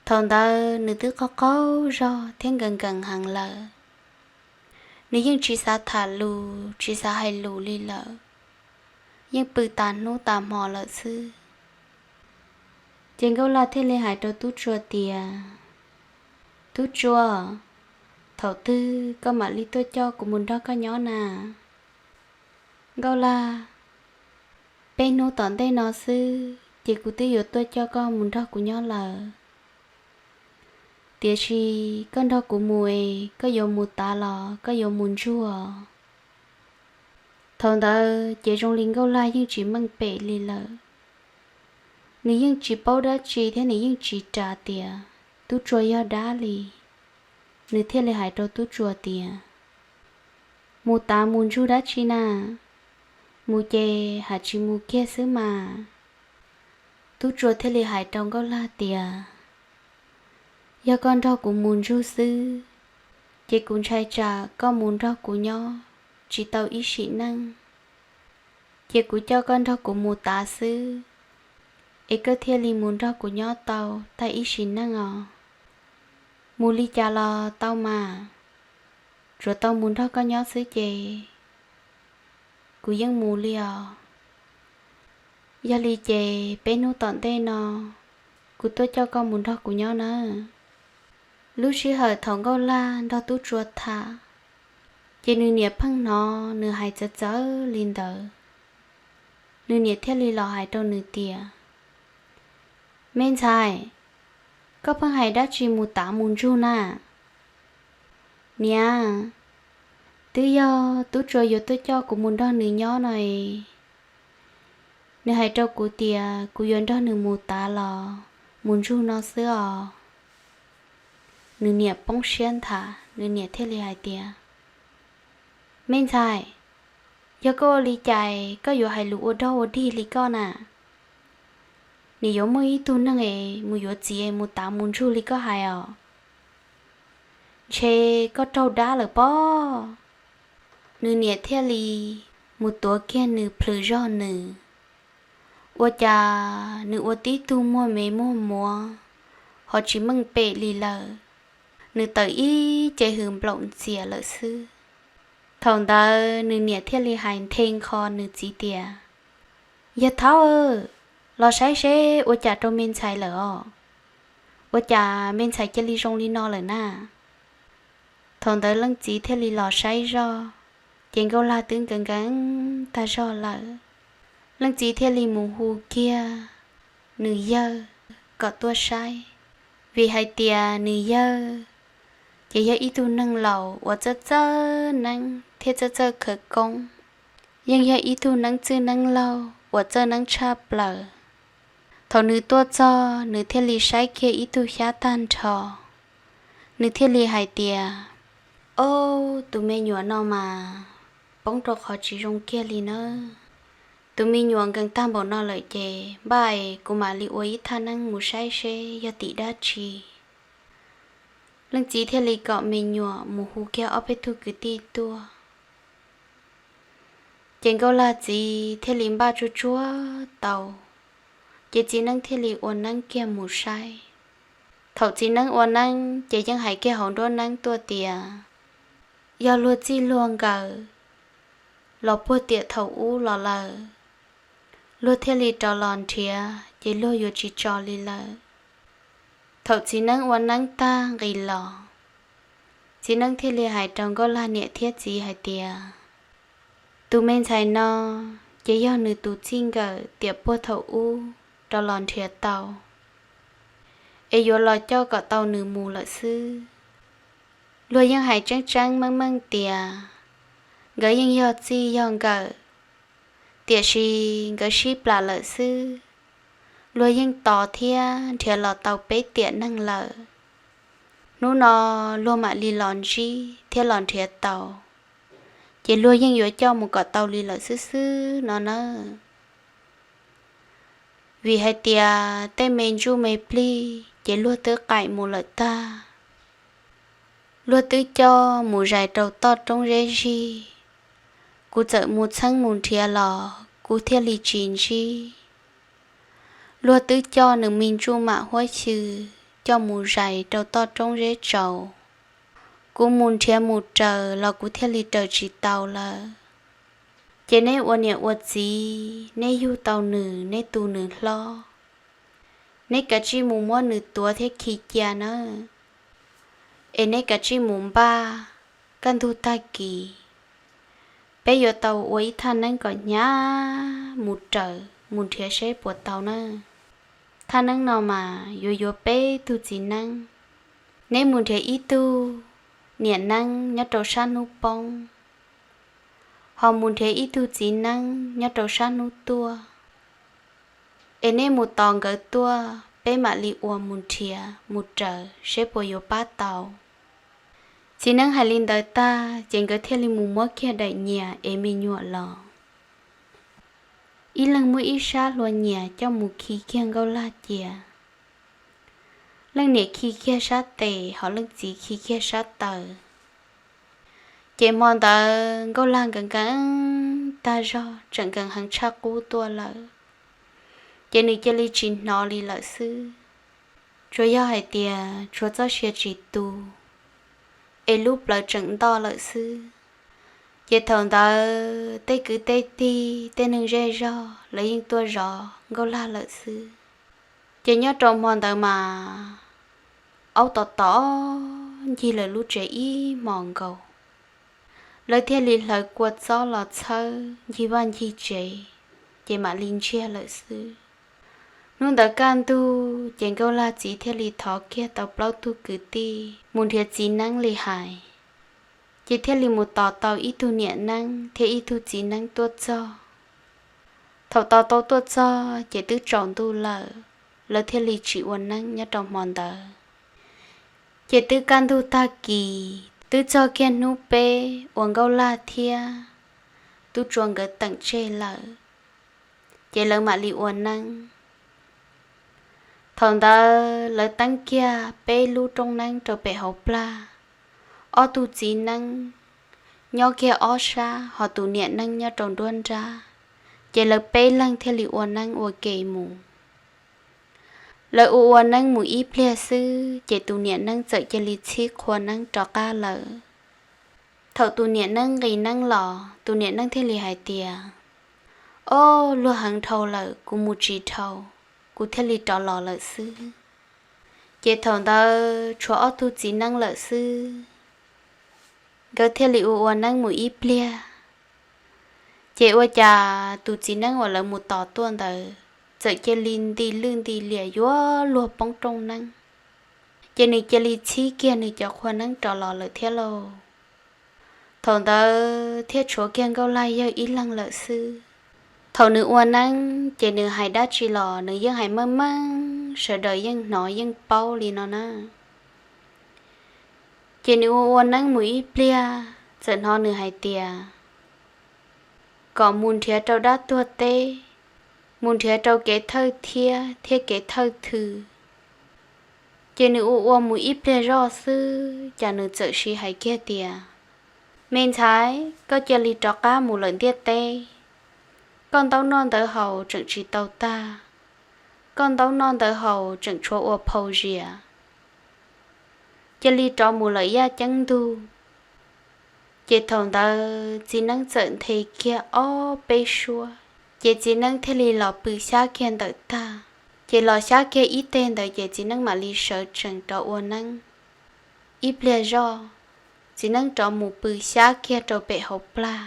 Thaum ntawd nws twb qaug qaug zog thiab nkees nkees heev lawm. Nws yeej tsis xav tham lus tsis xav hais lus li lawm, yeej pw tas hnub tas hmo lawm xwb. Ces Nkauj Laj thiaj li hais rau Tub Tsua tias, Tub Tsua, thaum twg koj mam li tuaj coj kuv mus nrog koj nyob na? Nkauj Laj, peb hnub tom ntej no xwb ces kuv twb yuav tuaj coj koj mus nrog kuv nyob lawm. Tiam sis koj nrog kuv mus es koj yuav mus tav los koj yuav mus ntsuag? Thaum ntawd ces zoo li Nkauj Laj yeej tsis meej pem li lawm. Nws yeej tsis paub dab tsi thiab nws yeej tsis ras tias Tub Tsua yog dab li. Nws thiaj li hais rau Tub Tsua tias, mus tav mus ntsuag dab tsi na, mus ces haj tsis mus kiag xwb mas. Tub Tsua thiaj li hais rau Nkauj Laj tias, yog koj nrog kuv mus ntsuag xwb, ces kuv ntshai tsam koj mus nrog kuv nyob tsis tau ib sim neej, ces kuv coj koj nrog kuv mus tav xwb, es koj thiaj li mus nrog kuv nyob tau tag ib sim neej os. Mus li cas los tau mas, tsuav tau mus nrog koj nyob xwb ces kuv yeej mus li os. Yog li ces peb hnub tom ntej no kuv tuaj coj koj mus nrog kuv nyob nawb. Lub sij hawm thaum Nkauj Laj nrog Tub Tsua tham, ces nws niam pheej hnov nws hais txawv txawv li ntawd. Nws niam thiaj li los hais rau nws tias, me ntxhais, koj pheej hais dab tsi mus tav mus ntsug na? Niam, twb yog Tub Tsua yuav tuaj coj kuv mus nrog nws nyob no es, nws hais rau kuv tias kuv yuav nrog nws mus tav los mus ntsug no xwb os. Nws niam poob siab nthav, nws niam thiaj li hais tias, me ntxhais, yog koj ua li cas koj yuav hais lus ua dog ua dig li koj na? Nim yuav muaj ib tug neeg es mus yuav txiv mus tav mus ntsug li koj hais os, ntshe koj raug dab lawm pob. Nws niam thiaj li mus tuav kiag nws plhws zog nws. Ua cas nws ua tib tug muag me muag muav, ho tsis meej pem li lawm. Nws tawm ib ce hws nplaum ntxias lawm xwb. Thaum ntawd nws niam thiaj li hais nthe nqho nws txiv tias, yawg thaub, los saib seb ua cas rau me ntxhais lawm os. Ua cas me ntxhais cia li zoo li no lawm na? Thaum ntawd leej txiv thiaj li los saib zoj, ces Nkauj Laj twb nkees nkees tag zog lawm. Leej txiv thiaj li mus hu kiag nws yawg kom tuaj saib, vim hais tias nws yawg ces yog ib tug neeg laus uas txawj txawj neeb thiab txawj txawj khawv koob, yeej yog ib tug neeb txwj neeb laug uas txawj neeb tshaj plaws. Thaum nws tuaj txog nws thiaj li saib kiag ib tug xyab tag nrho, Nws thiaj li hais tias, Ob, tus me nyuam no mas poob rau qhov tsis zoo kiag li nawb. Tus me nyuam nkees tag npaum no lawm ces npaj es kuv mam li ua ib thaj neeb mus saib seb yog tim dab tsi. Leej txiv thiaj li kom me nyuam mus hu kiag ob peb tug kwv tij tuaj. Ces Nkauj Lag txiv thiaj li npaj tsuag tsuag tau, ces txiv neeb thiaj li ua neeb kiag mus saib. Thaum txiv neeb ua neeb ces yeej hais kiag hauv nruab neeb tuaj tias, yog luag txij luag nkawm los puag tiam thaum ub los lawm, luag thiaj li rov los nrhiav ces luag yuav tsis tso li lawm. Thaum txiv neeb ua neeb tag nqis los, txiv neeb thiaj li hais rau Nkauj Lag niam thiab txiv hais tias, tus me ntxhais no ces yog nws tus txij nkawm tiam puag thaum ub rov los nrhiav tau, es yuav los coj kom tau nws mus lawm xwb. Luag yeej hais tseeb tseeb meej meej tias nkawd yeej yog txij yog nkawm, tiam sis nkawd sib plam lawm xwb. Luag yeej tos thiab nrhiav los tau peb tiam neeg lawm. Hnub no luag mam li los ntsib thiab los nrhiav tau, ces luag yeej yuav coj mus kom tau li lawm xwb xwb no nawb. Vim hais tias tej me ntsuj me plig ces luag twb qaim mus lawm tag. Luag twb coj mus zais rau toj roob zeb zig. Kuv txawm mus txheeb mus nrhiav los kuv thiaj li tsis ntsib. Luag twb coj nws me ntsuj mam huab xyw coj mus zais rau toj roob zeb tsaus. Kuv mus nrhiav mus raws los kuv thiaj li raws tsis tau lawm. Ces neb ua niam ua txiv, neb yug tau nws, neb tu nws hlob, neb kav tsij mus muab nws tuav thiab khi cia nawb. Es neb kav tsij mus npaj, kaj ntug tag kis peb yuav tau ua ib thaj neeb kom hnyav mus raws mus nrhiav seb puas tau na. Thaj neeb no mas yuav yuav peb tug txiv neeb. Neb mus nrhiav ib tug niam neeb nyob rau sab hnub poob, ho mus nrhiav ib tug txiv neeb nyob rau sab hnub tuaj. Es neb mus tos nkawd tuaj, peb mam li ua mus nrhiav mus raws seb puas yuav pab tau. Txiv neeb hais li ntawd tag ces nkawd thiaj li mus muab kiag daim nyias es me nyuam los. Ib leeg muab ib sab hlua nyias coj mus khi kiag Nkauj Lag cia. Leej niam khi kiag sab tes, ho leej txiv khi kiag sab taw. Ces hmo ntawd Nkauj Lag nkees nkees tag zog, tseem nkees heev tshaj qub tuaj lawm. Ces nws cia li tsis hnov li lawm xwb, tsuas yog hais tias tshuav txoj sia tsis tu, es lub plawv tseem ntoj lawm xwb. Ces thaum ntawd tej kwv tej tij, tej neeg zej zog lawv yeej tuaj zov Nkauj Lag lawm xwb. Ces nyob rau hmo ntawd mas aub tom tom ncig lawv lub tsev ib hmos nkaus. Lawv thiaj li hlawv kua txob los txhawb ncig vaj ncig tsev, ces mam li ntsiag lawm xwb. Hnub ntawd kaj ntug ces Nkauj Lag txiv thiaj li thov kiag tau plaub tug kwv tij mus nrhiav txiv neeb li hais. Ces thiaj li mus tos tau ib tug niam neeb thiab ib tug txiv neeb tuaj txog. Thaum tos tau tuaj txog ces twb tsaus ntuj lawm, lawv thiaj li tsis ua neeb nyob rau hmo ntawd. Ces twb kaj ntug tag kis, twb txog kiag hnub peb uas Nkauj Lag thiab Tub Tsua nkawd teem tseg lawm, ces lawv mam li ua neeb. Thaum ntawd lawv teeb kiag peb lub rooj neeb rau pem hauv plag, ob tug txiv neeb nyob kiag ob sab, ho tus niam neeb nyob rau nruab nrab, ces lawv peb leeg thiaj li ua neeb ua ke mus. Lawv ua ua neeb mus ib pliag xwb ces tus niam neeb txawm cia li txhib qhua neeb rov qab lawm. Thaum tus niam neeb nqis neeb los, tus niam neeb thiaj li hais tias, Ob, luag heev dhau lawm, kuv mus tsis dhau, kuv thiaj li rov los lawm xwb. Ces thaum ntawd tshuav ob tug txiv neeb lawm xwb. Nkawd thiaj li ua ua neeb mus ib pliag, ces ua cas tus txiv neeb uas lawv mus tos tuaj ntawd txawm cia li nti lwj nti liam yuav luag poob rooj neeb, ces nws cia li txhib kiag nws cov qhua neeb rov los lawm thiab lauj. Thaum ntawd thiaj tshuav kiag Nkauj Lag yawg ib leeg lawm xwb. Thaum nws ua neeb ces nws hais dab tsi los nws yeej hais meej meej, sawv daws yeej hnov yeej paub li no na. Ces nws ua ua neeb mus ib pliag, txawm hnov nws hais tias kom mus nrhiav rau dab tuag teb, mus nrhiav rau kev thawj thiab thiab kev thawj thw. Ces nws ua ua mus ib pliag zoj xwb, cas nws txawm siv hais kiag tias, Me ntxhais, koj cia li rov qab mus lawm ntiaj teb. Koj ntaub noj ntawv haus tseem tsis tau tag, koj ntaub noj ntawv haus tseem tshuav ua phau zias. Cia li rov mus lawm yaj ceeb ntug. Ces thaum ntawd txiv neeb txawm nthe kiag ob peb suab, ces txiv neeb thiaj li los pw xyab kiag ntawm tag. Ces los xyab kiag ib teg ntawd ces txiv neeb mam li sawv tsees rov ua neeb. Ib pliag zoj, txiv neeb rov mus pw xyab kiag rau pem hauv plag.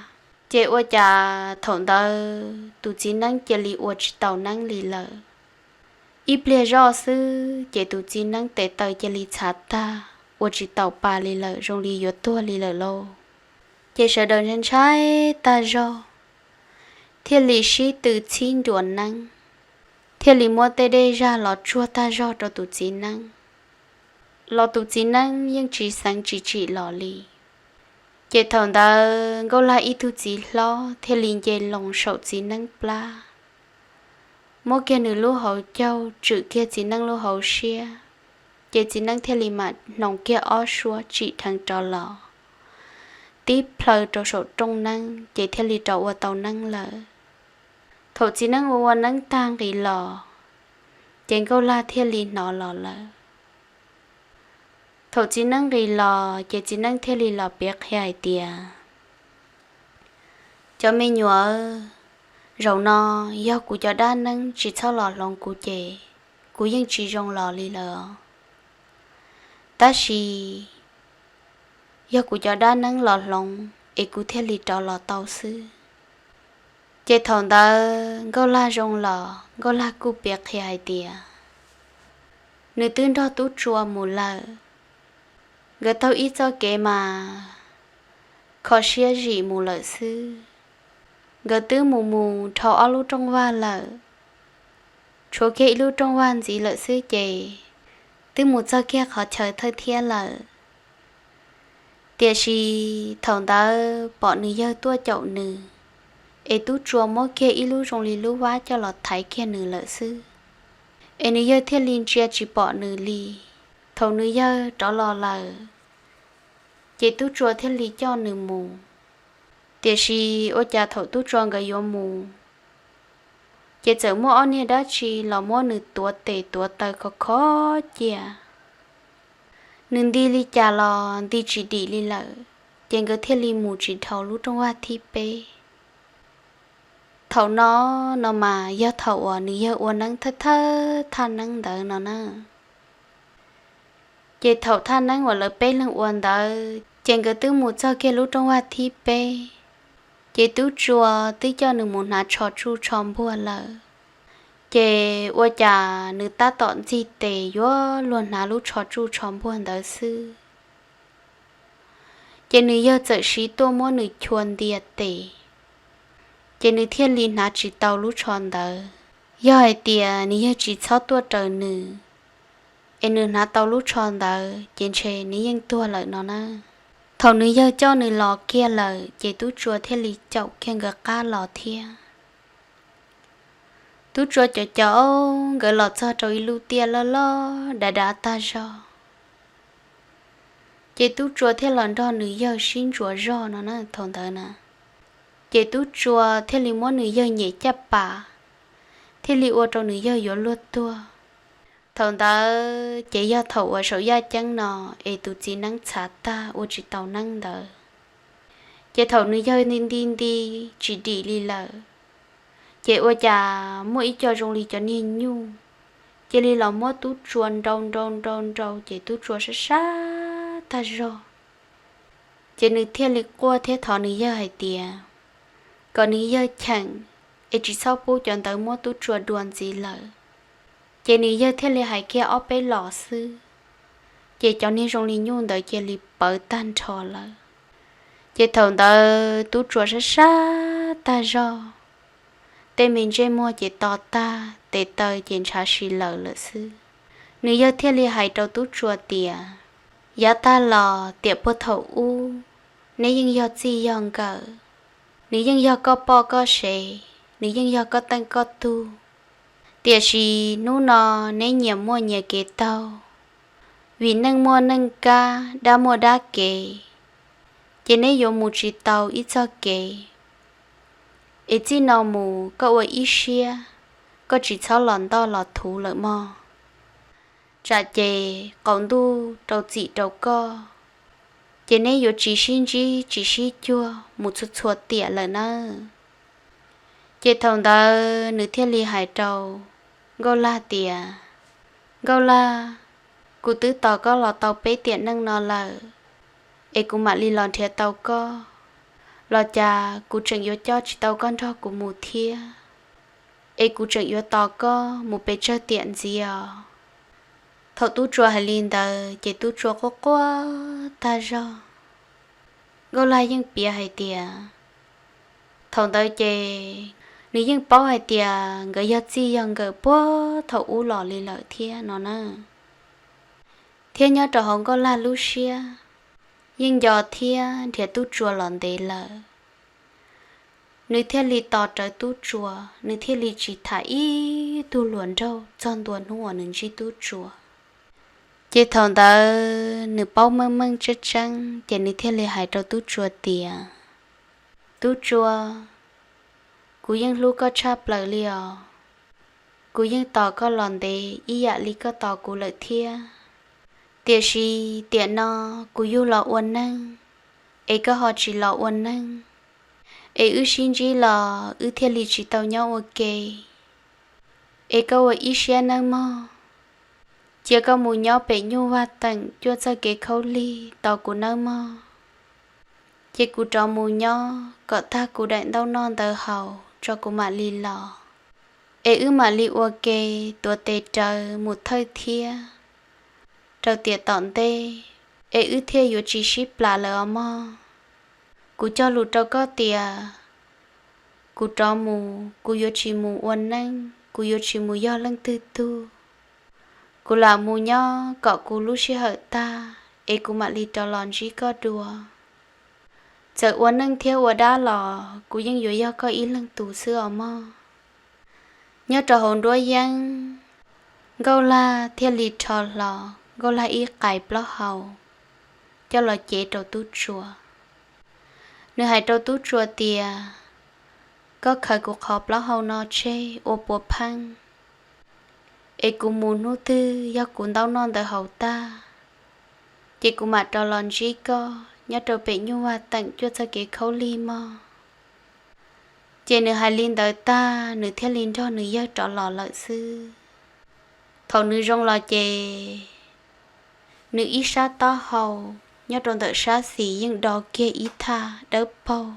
Ces ua cas thaum ntawd tus txiv neeb cia li ua tsis taus neeb li lawm. Ib pliag zoj xwb ces tus txiv neeb tes taw cia li txhav tag, ua tsis taus pa li lawm, zoo li yuav tuag li lawm lauj. Ces sawv daws ntshai ntshai tag zog, thiaj li sib tw txhib nruas neeb, thiaj li muab tej dej zag los tsuag tag zog rau tus txiv neeb, los tus txiv neeb yeej tsis xeev tsis tsim los li. Ces thaum ntawd Nkauj Lag ib tug txiv hlob thiaj li nce loo saum txiv neeb plab, muab kiag nws lub hauv caug tswm kiag txiv neeb lub hauv siab, ces txiv neeb thiaj li mam hnoos kiag ob suab tsim dheev rov los, tib plhaw rau saum rooj neeb ces thiaj li rov ua tau neeb lawm. Thaum txiv neeb ua ua neeb tag nqis los, ces Nkauj Lag thiaj li hnov los lawm. Thaum txiv neeb nqis los ces txiv neeb thiaj li los piav qhia hais tias, Cov me nyuam, zaum no yog kuv cov dab neeb tsis txhob los hloov kuv ces kuv yeej tsis zoo los li lawm os. Tab sis yog kuv cov dab neeb los hloov es kuv thiaj li rov los tau xwb. Ces thaum ntawd Nkauj Lag zoo los Nkauj Lag kuj piav qhia hais tias, nws twb nrog tub tsua mus lawm, nkawd taug ib txoj kev mas kho siab zim mus lawm xwb. Nkawd twb mus mus dhau ob lub rooj vag lawm, tshuav kiag ib lub rooj vag ntxiv lawm xwb ces twb mus txog kiag qhov chaw thawj thiab lawm. Tiam sis thaum ntawd pom nws yawg tuaj caum nws, es tub tsua muab kiag ib lub zoo li lub vab coj los thaiv kiag nws lawm xwb. Es nws yawg thiaj li ntsia tsis pom nws li. Thaum nws yawg rov los lawm, ces tub tsua thiaj li coj nws mus. Tiam sis ua cas thaum tub tsua nkawd yuav mus, ces txawm muaj ob niag dab tsi los muab nws tuav tes tuav taw khov kho cia. Nws nti li cas los nti tsis dim li lawm, ces nkawd thiaj li mus tsis dhau lub rooj vag thib peb. Thaum no, no mas yog thaum uas nws yawg ua neeb thawj thawj thaj neeb ntawd no na. Ces thaum thaj neeb uas lawv peb leeg ua ntawd ces nkawd twb mus txog kiag lub rooj vag thib peb, ces tub tsua twb coj nws mus hnav tsho tsuj tsho npuag lawm. Ces ua cas nws tab tom ntxig tes yuav luag hnav lub tsho tsuj tsho npuag ntawd xwb, ces nws yawg txawm siv tuaj muab nws chua ntia tes, ces nws thiaj li hnav tsis tau lub tsho ntawd. Yog hais tias nws yawg tsis txhob tuaj raws nws, es nws hnav tau lub tsho ntawd ces ntshe nws yeej tuag lawm no na. Thaum nws yawg coj nws los kiag lawm ces tub tsua thiaj li caum kiag nkawd qab los thiab. Tub tsua caum caum nkawd los txog rau ib lub tiaj loj loj dav dav tag zog. Ces tub tsua thiaj los nrog nws yawg sib ntsuas zog no na thaum ntawd na. Ces tub tsua thiaj li muab nws yawg nyem caj pas, thiaj li ua rau nws yawg yuav luag tuag. Thaum ntawd ces yog thaum uas saum yaj ceeb no es tus txiv neeb txhav tag ua tsis tau neeb ntawd. Ces thaum nws yawg nti nti tsis dim li lawm, ces ua cas muaj ib co zoo li cov niag nyuj cia li los muab tub tsua nrau nrau nrau nrau ces tub tsua sab sab tag zog. Ces nws thiaj li quaj thiab thov nws yawg hais tias kom nws yawg cheem, es tsis txhob pub cov ntawd muab tub tsua dua ntxiv lawm. Ces nws yawg thiaj li hais kiag ob peb los xwb, ces cov niag zoo li nyuj ntawd cia li pawv tag nrho lawm. Ces thaum ntawd tub tsua sab sab tag zog, tej me ntsej muag ces to tag, tes taw ces ntshav si lawm lawm xwb. Nws yawg thiaj li hais rau tub tsua tias, Yav tag los tiam puag thaum ub, neb yeej yog txij yog nkawm, nws yeej yog koj poj koj sev, nws yeej yog koj teej koj tug. Tiam sis hnub no neb nyias muaj nyias kev taug, vim neej muaj neej kab, dab muaj dab kev, ces neb yuav mus tsis tau ib txoj kev. Es txij no mus koj ua ib siab, koj tsis txhob los ntoj los thuv lawm mog. Tsam ces qaum ntuj rau txim rau koj, ces neb yuav tsis sib ntsib tsis sib cuag mus txhua txhua tiam lawm nawb. Ces thaum ntawd nws thiaj li hais rau Nkauj Lag tias, Nkauj Lag, kuv twb tos koj los tau peb tiam neej no lawm, es kuv mam li los nrhiav tau koj, los cas kuv tseem yuav coj tsis tau koj nrog kuv mus thiab, es kuv tseem yuav tos koj mus pes tsawg tiam ntxiv os. Thaum tub tsuas hais li ntawd ces tub tsuas quaj quaj tag zog. Nkauj Lag yeej piav hais tias, thaum ntawd ces nws yeej paub hais tias nkawd yog txij yog nkawm puag thaum ub los li lawm thiab no na. Thiab nyob rau hauv Nkauj Lag lub siab, yeej nco thiab nrhiav tub tsuas los ntev lawm. Nws thiaj li tos rawv tub tsuas, nws thiaj li tsis tham ib tug hluas nraug txog ntua hnub uas nws ntsib tub tsuas. Ces thaum ntawd nws paub meej meej tseeb tseeb, ces nws thiaj li hais rau tub tsuas tias, Tub tsuas, kuv yeej hlub koj tshaj plaws li os. Kuv yeej tos koj los ntev ib yam li koj tos kuv lawm thiab. Tiam sis tiam no kuv yug los ua neej, es koj ho tsis los ua neej, es wb sib ntsib los wb thiaj li tsis tau nyob ua ke. Es koj ua ib siab nawb mog, cia koj mus nyob pem nyuj vag teem cuaj txoj kev khaub lig tos kuv nawb mog. Ces kuv rov mus nyob kom tag kuv daim ntaub noj ntawv haus tso kuv mam li los, es wb mam li ua ke tuav tes rawv mus thawj thiab rau tiam tom ntej, es wb thiaj yuav tsis sib plas lawm os mog. Kuv cog lus rau koj tias, kuv rov mus kuv yuav tsis mus ua neej, kuv yuav tsis mus yog leej twg tug. Kuv lam mus nyob kom kuv lub sij hawm tag, es kuv mam li rov los ntsib koj dua. Txawm ua neej thiab ua dab los kuv yeej yuav yog koj ib leeg tus xwb os mog. Nyob rau hauv nruab yeeb, Nkauj Lag thiaj li rho hlo Nkauj Lag ib qais plaub hau coj los cev rau tub tsuas. Nws hais rau tub tsuas tias, koj khaws kuv qhov plaub hau no tseg ua puav pheej, es kuv mus hnub twg yog kuv ntaub noj ntawv haus tag, ces kuv mam rov los ntsib koj nyob rau pem nyuj vag teem cuaj txoj kev khaub lig mog. Ces nws hais li ntawd tag, nws thiaj li nrog nws yawg rov los lawm xwb. Thaum nws zoo los ces nws ib sab taub hau nyob rau ntawm sab xis yeej do kiag ib thaj dawb paug.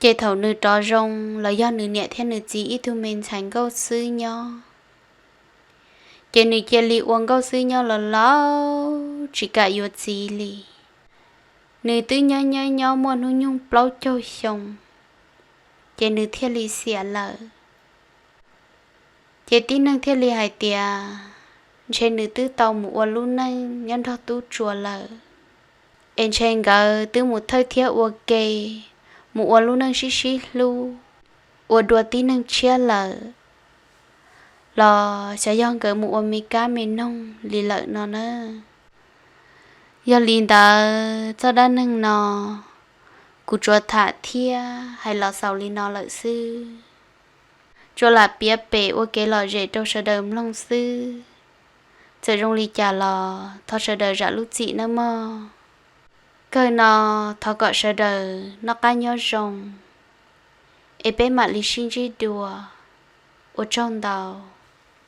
Ces thaum nws rov zoo los yog nws niam thiab nws txiv ib tug me ntxhais nkauj xwb nyob, ces nws cia li ua nkauj xwb nyob los laus tsis kam yuav txiv li. Nws twb nyob nyob nyob muaj hnub nyoog plaub caug xyoo, ces nws thiaj li xiam lawm. Ces tib neeg thiaj li hais tias, ntshe nws twb tau mus ua lub neej nyob nrog tub tsuas lawm, es ntshe nkawd twb mus thawj thiab ua ke, mus ua lub neej sib sib hlub, ua dua tib neeg tshiab lawm, los xyov yog nkawd mus ua me kab me noog li lawm no na. Yog li ntawd txoj dab neeg no kuv tsuas tham thiab hais los xaus li no lawm xwb. Tsuas lam piav pem ua kev lom zem rau sawv daws mloog xwb. Txawm zoo li cas los thov sawv daws zam lub txim nawb mog. Kawg no, thov kom sawv daws noj qab nyob zoo, es peb mam li sib ntsib dua. Ua tsaug ntau.